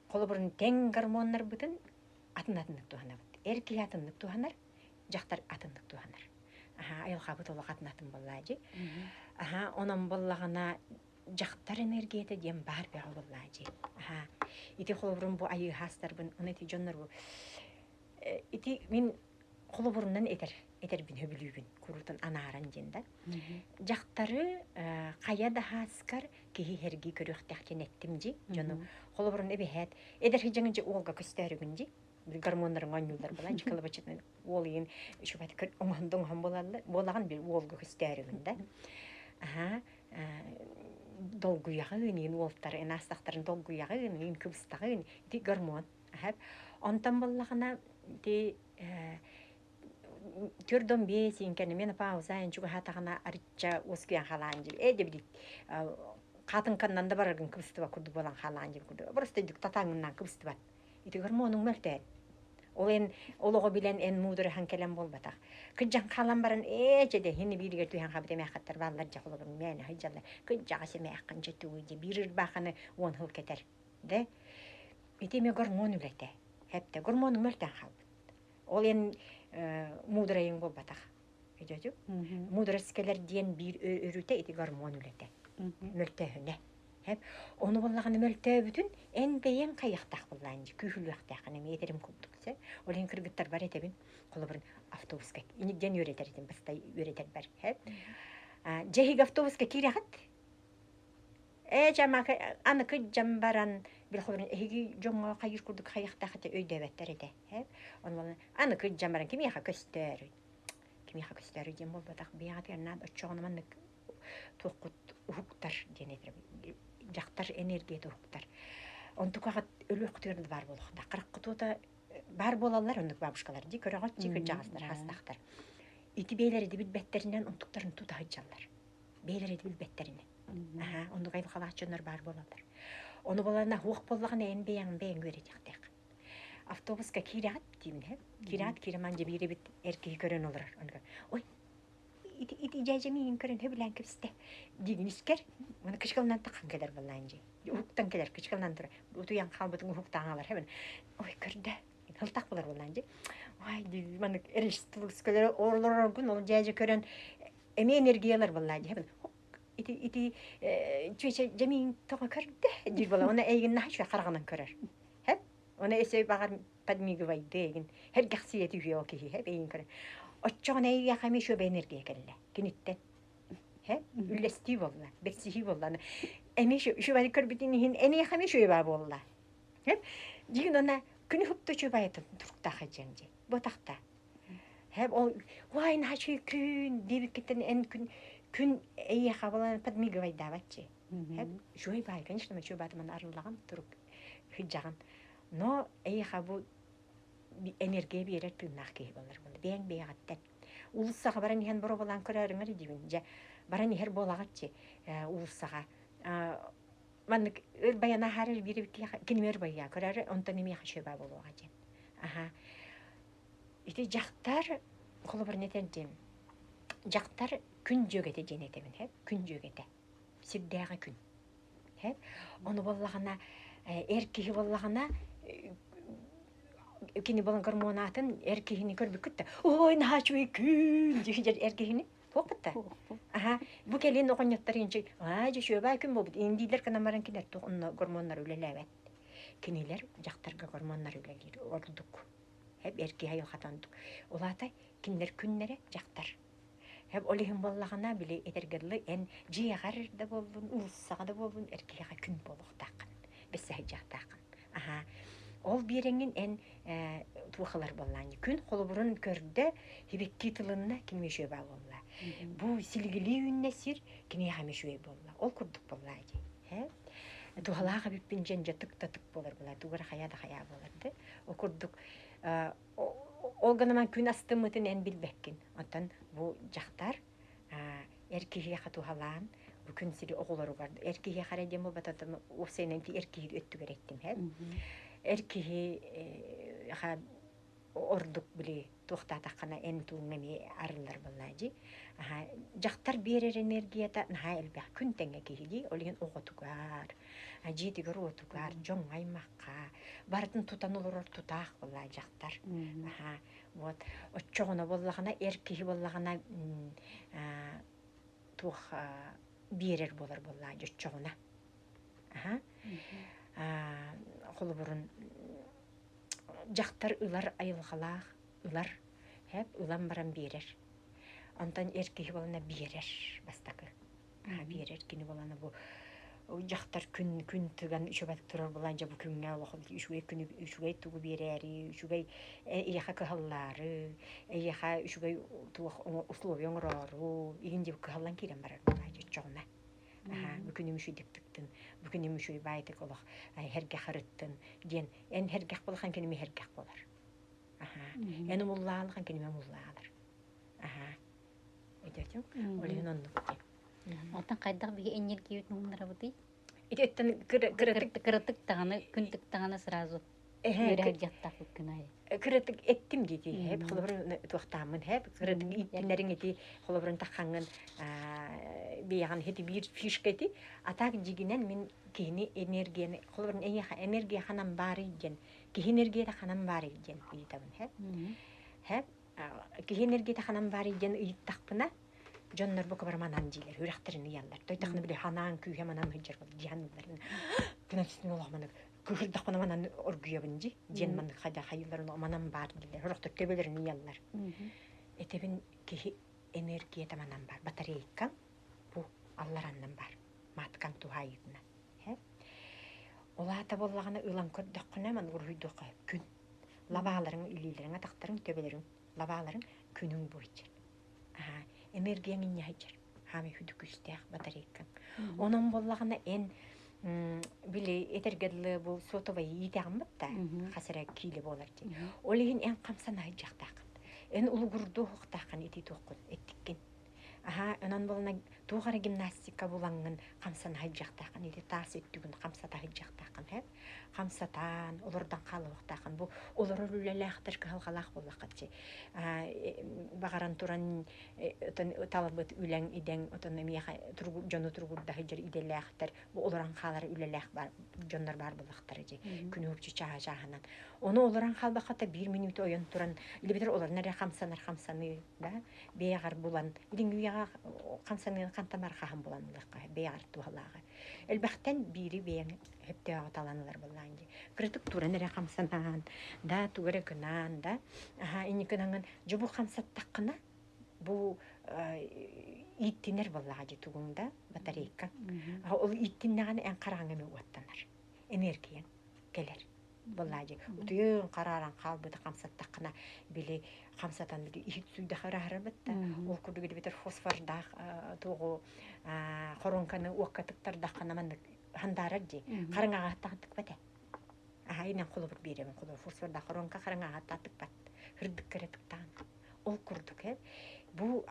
холобурун тэҥ гормоннарбытын атын атыннык туһанабыт. Эр киһи атыннык туһанар, дьахтар атыннык туһанар. Аһаа, айылҕабыт олох атын атын буоллаадьы. Аһаа, онон буоллаҕына дьахтар энергията диэн баар бөҕө буоллаадьы. Аһаа, ити холобурум бу айыыһаастарбын, ону ити дьоннор бу ити мин холобурунан этэр этэрбин сөбүлүүбүн куруутун анааран диэн да. Дьахтары хайа да хааскар киһи сэргии көрүөхтээх диэн эттим дьи дьону. Холобурун эбэһээт эдэр сыдьаҥын дьи уолга көстөөрүгүн дьи. Гормоннарын оонньууллар буолан чыкалабачытынан уол иин үчүгэй оҥоһон да оҥоһон буолаллар буолаҕын бил уолга көстөөрүгүн да аһаа долгуйаҕын иин уолтар ынаастахтарын долгуйаҕын иин кыбыстаҕын ити гормон аһап онтон буоллаҕына ити төрдөн биэс иҥкэни менопауза эн чугаһаатаҕына арычча уоскуйан халаан дьиби ээ дебилит хаатыҥканнан да бараргын кыбыстыбат курдук буолан халаан дьиби курдук просто дьүк татааҥҥыннаан кыбыстыбат ити гормонуҥ мөлтөөн ол эн олоҕу билэн эн муудараһан кэлэн буолбатах кыдьан хаалан баран ээ чэ хини бииригэр түһэн хаалбыт эмээххаттар бааллар дьэ холобур мээнэ сылдьаллар кыдьаҕас эмээххин дьэ тугуй дьэ биир ырбааханы уон сыл кэтэр да ити эмиэ гормон үлэтэ хэптэ гормонуҥ мөлтөөн хаалбыт Ол эн муударайыҥ буолбатах. Өйдөөтүҥ? Мудрость кэлэр диэн биир өрүтэ ити гормон үлэтэ. Мөлтөөһүнэ. Ону буоллаҕына мөлтөөбүтүн эн бэйэҥ хайыахтаах буоллаан дьи күүһүлүөхтээххин эмиэ этэрим курдук сэ. Ол иһин кыргыттарбар этэбин холобурун автобуска иник диэн үөрэтэр этим бастай үөрэтэрбэр. Дьэһиги автобуска киирэҕит Ээ, дьэ, аны кыдьан баран, били холобур, эһиги дьоҥҥо хайыыр курдук хайыахтаах этэ өйдөөбөттөр этэ. Ээ, ону аны кыдьан баран кимиэхэ көстөөрүй? Кимиэхэ көстөөрүй диэн буолбатах. Бэйэҕитигэр наада оччоҕуна маннык туоххут уһуктар диэн этэр. Дьахтар энергията уһуктар. Онтукаҕыт өлүөххүтүгэр да баар буолуохтаах. Хараххыт уота баар буолаллар оннук бабушкалар дии көрөҕүт дии кырдьаҕастар хастахтар. Ити бэйэлэрэ да билбэттэринэн онтуктарын тута сылдьаллар. Бэйэлэрэ да билбэттэринэн. Аһаа, оннук айылҕалаах дьоннор баар буолаллар. Ону буолана уох буоллаҕына эн бэйэҥ бэйэҥ үөрэтиэхтээх. Автобуска киирэҕит диибин һэ. Киирэҕит киирэман дьэ биир эбит эр киһи көрөн олорор. Ону ой ити ити дьээдьэ миигин көрөн сөбүлээн кэбистэ диигин искэр. Аны кычкалынан таххан кэлэр буоллаан дьэ. Уһуктан кэлэр кычкалынан турар. Утуйан хаалбытын уһуктаан алар хэбин. Ой көрдө. Хылтах булар буоллаан дьэ. Ой дии маннык режиссер олороргун ол дьээдьэ көрөн эмиэ энергиялар буоллаа дьэ. Ити ити чүөчэ дьэмиин тоҕо көрдө диир буола уонна эйигин наһаа үчүгэй хараҕынан көрөр һэп уонна өссө баҕар подмигивайды эйигин сэргэхсийэ түһүө ол киһи һэп эйигин көрөн оччоҕуна эйиэхэ эмиэ үчүгэй энергия кэллэ киниттэн һэп үллэстии буолла бэрсиһии буолла эмиэ үчүгэйи көрбүтүн иһин эниэхэ эмиэ үчүгэй баа буолла һэп дьиҥин уонна күнү хупту үчүгэй туруктаах дьиэҥ дии ботахта Һэп ол уай наһаа үчүгэй күн диэбиккиттэн эн күн күн эйиэхэ буолан подмигивайдаабатчы. Һэп үчүгэй баай, конечно, үчүгэй бааты маны арыллаҕын турук сылдьаҕын. Но эйиэхэ бу энергия биэрэр тыыннаах киһи буолар буолла. Бэйэҥ бэйэҕиттэн. Уулуссаҕа баран иһэн боруобалаан көрөөрүҥэр диибин. Дьэ, баран иһэр буолаҕытчы уулуссаҕа. Маннык өр байана аһаарар биир киним өр байыа көрөөрү онтон эмиэхэ үчүгэй баа буолуоҕа диэн. Аха. Ити дьахтар, холобур этэн диэн, дьахтар күн дьүөгэтэ диэн этэбин, һэп, күн дьүөгэтэ, сирдээҕи күн. Һэп, ону буоллаҕына, эр киһи буоллаҕына, кини буолан гормонаатын эр киһини көрбүккүт да, ой, наһаа үчүгэй күн диир эр киһини туохпут да. Аха, бу кэлин оҕонньоттор инчи, аа, дьэ, үчүгэй күн буолбут, индиилэр гынан баран кинилэр туох онно гормоннар үлэлээбэт. Кинилэр дьахтарга гормоннар үлэлиир ордук. Хэп эр киһи айылҕата оннук. Ол аата кинилэр күннэрэ дьахтар. Хэп ол иһин буоллаҕына, били этэргэ дылы эн дьиэҕэр да буоллун, уулуссаҕа да буоллун эр киһиэхэ күн буолуохтааххын, бэссэ сылдьыахтааххын. Аһаа. Ол биэрэҥҥин эн э, туох ылар буоллаан күн холобурун көрдө, хибикки тылынна кини үчүгэй баа буолла. Бу силигилии үүннэ сир киниэхэ эмиэ үчүгэй буолла. Ол курдук буоллаа дии. Э? Туһалаах эбиппин дьэн дьэ тык да тык буолар буолаа, тугу эрэ хайаа да хайаа буолар да. Ол курдук ол гынан күн астыммытын эн билбэккин. Оттон бу дьахтар эр киһиэхэ туһалаан бу күн сири оҕолоругар эр киһиэхэ эрэ диэн буолбатах уопсайынан эр киһи өттүгэр эттим эр киһи ордук били туохтаатаххына эн тууҥ эмиэ арыллар буоллаа дии. Дьахтар биэрэр энергията наһаа элбэх күн тэҥэ киһи дии. Ол иһин оҕотугар, дьиэтигэр уотугар, дьоҥҥо аймахха барытын тутан олорор тутаах буоллаа дьахтар. Вот оччоҕуна буоллаҕына эр киһи буоллаҕына туох биэрэр буолар буоллаа дьэ оччоҕуна. Холобурун дьахтар ылар айылҕалаах ылар һэп ылан баран биэрэр онтон эр киһи буолана биэрэр бастакы биэрэр кини буолана бу. дьахтар күн күн тыган үчүгэйдик турар буолан дьэ бу күҥҥэ олох үчүгэй күнү үчүгэй тугу биэрээри үчүгэй эйиэхэ кыһаллаары эйиэхэ үчүгэй туох условия оҥороору игин диэбит кыһаллан киирэн барар буолааччы оччоҕуна бу күнүм үчүгэйдик тыктын бу күнүм үчүгэй баайтык олох һэргэх арыттын диэн эн һэргэх буолахан киними һэргэх буолар эн умуллаалахан киними умуллаалар өйдөөтүҥ ол иһин оннук диэн Оттон хайдах биһи энергиябыт муннарабытый? Ититтэн кыратык кыратык даҕаны күн даҕаны сразу үөрэ дьахтаахпыт күн аайы. Кыратык эттим диити хэп холобурун туохтааммын хэп кыратык ииттиннэриҥ ити холобурун таххаҥҥын бэйэҕин хити биир фишка ити а так дьигинэн мин киһини энергияны холобурун эйиэхэ энергия ханан баарый диэн киһи энергията ханан баарый диэн ыйытабын хэп хэп киһи энергията ханан баарый диэн ыйыттахпына дьоннор бука бары манан диилэр үрэхтэрин ыйаллар тойтахына били ханаан күүһэ манан сылдьар диһаннар күнэстин олох маннык кыһырдахпына манан оргуйабын дии диэн маннык хайда хайыыларын манан баар дииллэр сорохтор төбөлөрүн ыйаллар этэбин киһи энергията манан баар батарейкаҥ бу аллараннан баар маткаҥ туһаайыытынан ол аата буоллаҕына ылан көрдөххүнэ маннык уруһуйдуохха күн лабааларыҥ илиилэриҥ атахтарыҥ төбөлөрүҥ лабааларыҥ күнүҥ буойдьар энергияҥ инньэ сылдьар хаамай сүдү күүстээх батарейкаҥ онон буоллаҕына эн били этэргэ дылы бу сотовай иитэҕин да хас эрэ киилэ буолар дии ол иһин эн хамсана сылдьыахтааххын эн улугурдуу уһуктааххын ити туоххун эттиккин Аһаа, онон буолна туох эрэ гимнастика булаҥҥын хамсана сылдьыахтааххын или таас өттүгүн хамсата сылдьыахтааххын һэп. Хамсатаан, олордон хаалыахтааххын. Бу олорор үлэлээхтэр кыһалҕалаах буоллаххыт дии. Баҕаран туран отон талбыт үлэҥ идэҥ отон эмиэхэ дьону туругурда сылдьар идэлээхтэр бу олорон хаалар үлэлээх дьоннор баар буоллахтара дии. Күнү чааһа чааһынан. Ону олорон хаалбаххата биир мүнүүтэ ойон туран, илибитэр олорон эрэ хамсанар хамсаныы да бэйэҕэр булан билиҥҥи үйэҕэ хамсаныыны хантан бархаһан булан ылыахха бэйэҕэр туһалааҕы элбэхтэн биири бэйэҥ сөптөөҕү талан ылар буоллаҕыҥ дии кыратык туран эрэ хамсанаан да тугу эрэ гынаан да аһаа инник гынаҥҥын дьэ бу хамсаттаххына бу ииттинэр буоллаҕа дии тугуҥ да батарейка ол ииттиннэҕинэ эн хараҕыҥ эмиэ уоттанар энергияҥ кэлэр Былаадьы утуйан харааран хаалбыты хамсаттаххына били хамсатан били иһит сүйдэхэ ырааһырабыт да ол курдук илибитэр фосфордаах туоҕу хоруоҥканы уокка тыктардаххына маннык хандаарар дии хараҥаҕа тыкпат ээ аһа инэн холобур биэрэбин холобур фосфордаах хоруоҥка хараҥаҕа тыкпат ырдыкка эрэ тыктаан ол курдук ээ бу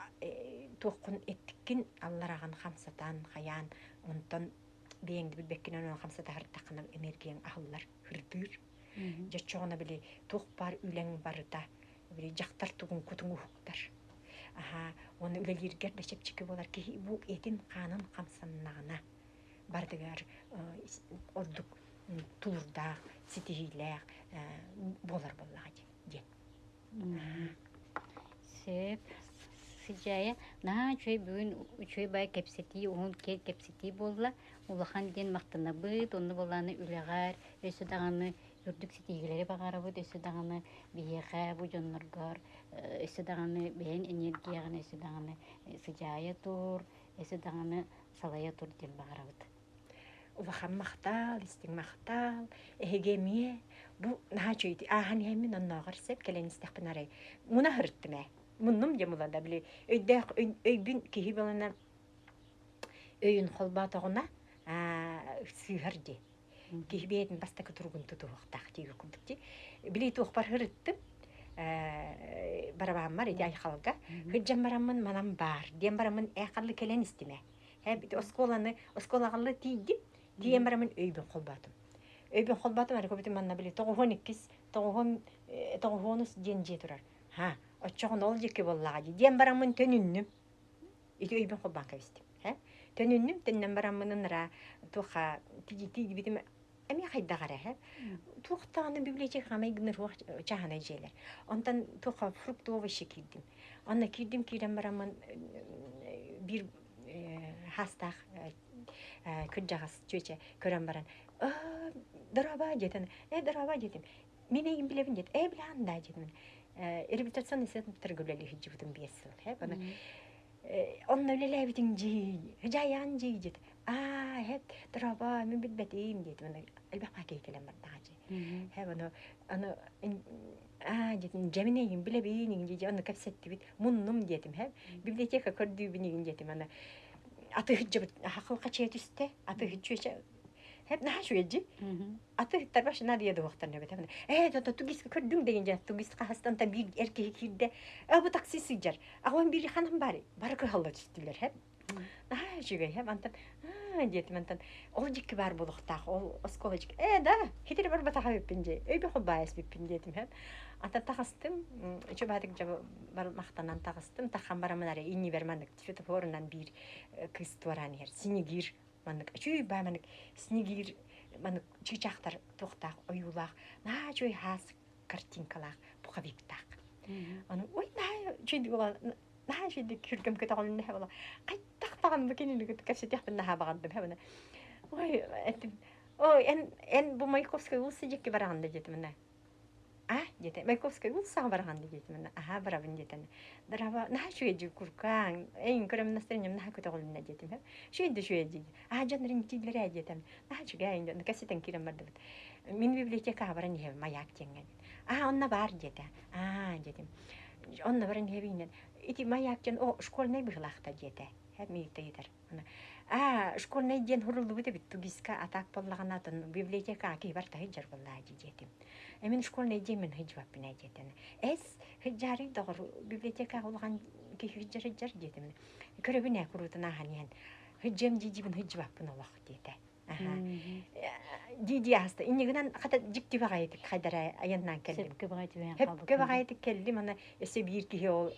туоххун эттиккин аллараҕын хамсатан хайаан онтон бэйэҥ да билбэккинэн онон хамсатаһардаххына энергияҥ аһыллар, ырдыыр. Дьэ оччоҕуна били туох баар үлэҥ барыта били дьахтар тугун кутуҥ уһуктар. Аһаа, уонна үлэлииргэр да чэпчэки буолар киһи бу этин-хаанын хамсаннаҕына барытыгар ордук тулурдаах, ситиһиилээх буолар буоллаҕа диэн. Сөп. Сыдьаайа, наһаа үчүгэй бүгүн үчүгэй баай кэпсэтии, уһун киэр кэпсэтии буолла. Улахан диэн махтанабыт, онно буоллаҕына үлэҕэр өссө даҕаны үрдүк ситиһиилэри баҕарабыт, өссө даҕаны биһиэхэ бу дьонноргор өссө даҕаны бэйэҥ энергияҕын өссө даҕаны сыдьаайа тур, өссө даҕаны салайа тур диэн баҕарабыт. Улахан махтаал, истиҥ махтаал, эһиги эмиэ бу наһаа үчүгэй ааһан иһэммин оннооҕор сөп кэлэн истэхпин арай муна сырыттым ээ. Муннум дьэ мула да били өйдөөх өйбүн киһи буолана өйүн холбоотоҕуна сыыһар дии. Киһи бэйэтин бастакы туругун тутуһуохтаах диир курдук дии. Били туохпар сырыттым барабааммар ити айхалга сылдьан бараммын манан баар диэн бараммын ээ ханна кэлэн истим ээ Һэ оскуоланы оскуолаҕалла тиийдим. Тиийэн бараммын өйбүн холбоотум. Өйбүн холбоотум эрэ көбүтүм манна били 92 тоҕуһуонус диэн дьиэ турар. Ха, оччоҕуна ол диэки буоллаҕа дии диэн бараммын төнүннүм. Ити өйбүн холбоон кэбистим. Һэ? Төнүннүм, төннөн бараммын ыныраа туохха тиийбитим эмиэ хайдах эрэ һэ? Туох даҕаны библиотека хамай гынар туох чааһынай дьиэлэр. Онтон туохха фрукты овощи киирдим. Онно киирдим киирэн бараммын биир хаастаах кырдьаҕас чүөчэ көрөн баран дорообо диэтин э дорообо диэтим мин эйигин билэбин диэт э билэҕин даа диэтим реабилитационный центрга үлэлии сылдьыбытым 5 сыл онно үлэлээбитиҥ дии дьайаан дии диэт. Аа, эһэт, дорообо, мин билбэтим диэтим. Аны элбэх киһи кэлэн бардаҕа дии. Һэ, ону, аны, аа, диэтим, дьэ мин эйигин билэбин, игин дии, ону кэпсэттибит, муннум диэтим, һэ. Библиотека көрдүүбүн игин диэтим, аны атыыһыт хахыл-хачыйа түстэ, атыыһыт чүөчэ Хэп наһаа үчүгэй дии. Атыыһыттар вообще надо дуохтар эбит. Ээ, то тугиска көрдүҥ деген дьэ тугис хаһастан та биир эр киһи киирдэ. Э, бу такси сылдьар. Аҕам биир ханан баар бары кыһалла түстүлэр хэп. Наһаа үчүгэй хэп антан аа диэтим антан ол дьикки баар буолуохтаах ол оскуола дьик ээ да хитири барбатаха бүппүн дии өйбө холбаайас бүппүн диэтим хэп. Антан таҕыстым үчү баатык дьэ бар махтанан таҕыстым тахан барамын ары иннибэр маннык светофорунан биир кыыс туораан иһэр синигиир маннык үчүгэй баа маннык снегир маннык чыычаахтар туохтаах ойуулаах наһаа үчүгэй хаас картинкалаах пуховиктаах ону ой наһаа үчүгэй буола наһаа үчүгэйдик күргэм көтөҕүлүннэ буола хайдах даҕаны бу кинини кытта кэпсэтиэхпин наһаа баҕардым һэ ой этим ой эн эн бу Маяковскай уулусса дьикки бараҕын да диэтим А диэтэ Маяковскай уулуссаҕа бараҕын да диэтим уонна аһаа барабын диэтэ Дорообо наһаа үчүгэй дии куркааҥ эйигин көрөммүн настроением наһаа көтөҕүлүннэ диэтим үчүгэй да үчүгэй дии аа дьоннорун итиилэр ээ диэтим наһаа үчүгэй диэн кэпсэтэн киирэн бардыбыт мин библиотекаҕа баран иһэбин маяк диэҥҥэ аа онно баар диэтэ аа диэтим онно баран иһэбин ити маяк диэн о школьнай быһыылаахта диэтэ миигиттэн ыйытар Аа, школьнай диэн суруллубут эбит тугиска атаак буоллаҕына атын библиотека киһи барыта сылдьар буоллаа дии диэтим. Э, мин школьнай диэммин сылдьыбаппын ээ диэтим. Эс, сылдьаарый доҕор, библиотекаҕа улахан киһи сылдьар сылдьар диэтим. Көрөбүн ээ куруутун ааһан иһэн сылдьыам дии диибин сылдьыбаппын олох диэтэ. Аха. Дии-дии ааста. Иннигинэн хата дьикти баҕайытык хайдара айаннаан кэллим. Сөпкө баҕайы түбэһэн Сөпкө хаалбыккын. баҕайытык кэллим, аны өссө биир киһи ол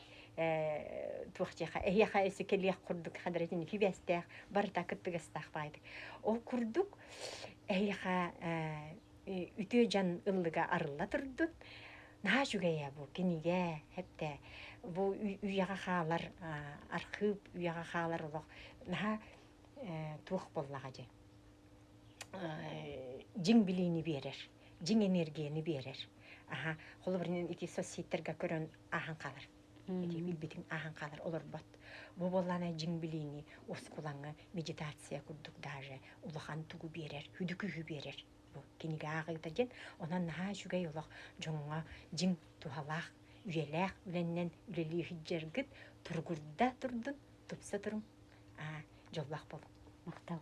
туох диэхэ эһиэхэ өссө кэлиэх курдук хадара итини кибээстээх барыта кыттыгастаах баҕайытык. Ол курдук эһиэхэ үтүө дьон ыллыга арылла турдун. Наһаа үчүгэй бу кинигэ хэптэ бу үйэҕэ хаалар архыып үйэҕэ хаалар олох наһаа туох буоллаҕа дии дьиҥ билиини биэрэр, дьиҥ энергияны биэрэр. Аха, холобур ити соцсетьтэргэ көрөн ааһан хаалар. Ити билбитиҥ ааһан хаалар, олорбот. Бу буоллаана дьиҥ билиини уоскулаҥы медитация курдук даже улахан тугу биэрэр, хүдү күүһү биэрэр. Бу кинигэ ааҕыыта диэн, онон наһаа үчүгэй олох дьоҥҥо дьиҥ туһалаах, үйэлээх үлэннэн үлэлии сылдьаргыт туругурда турдун, тупса туруҥ. Дьоллоох буолуҥ. Махтал.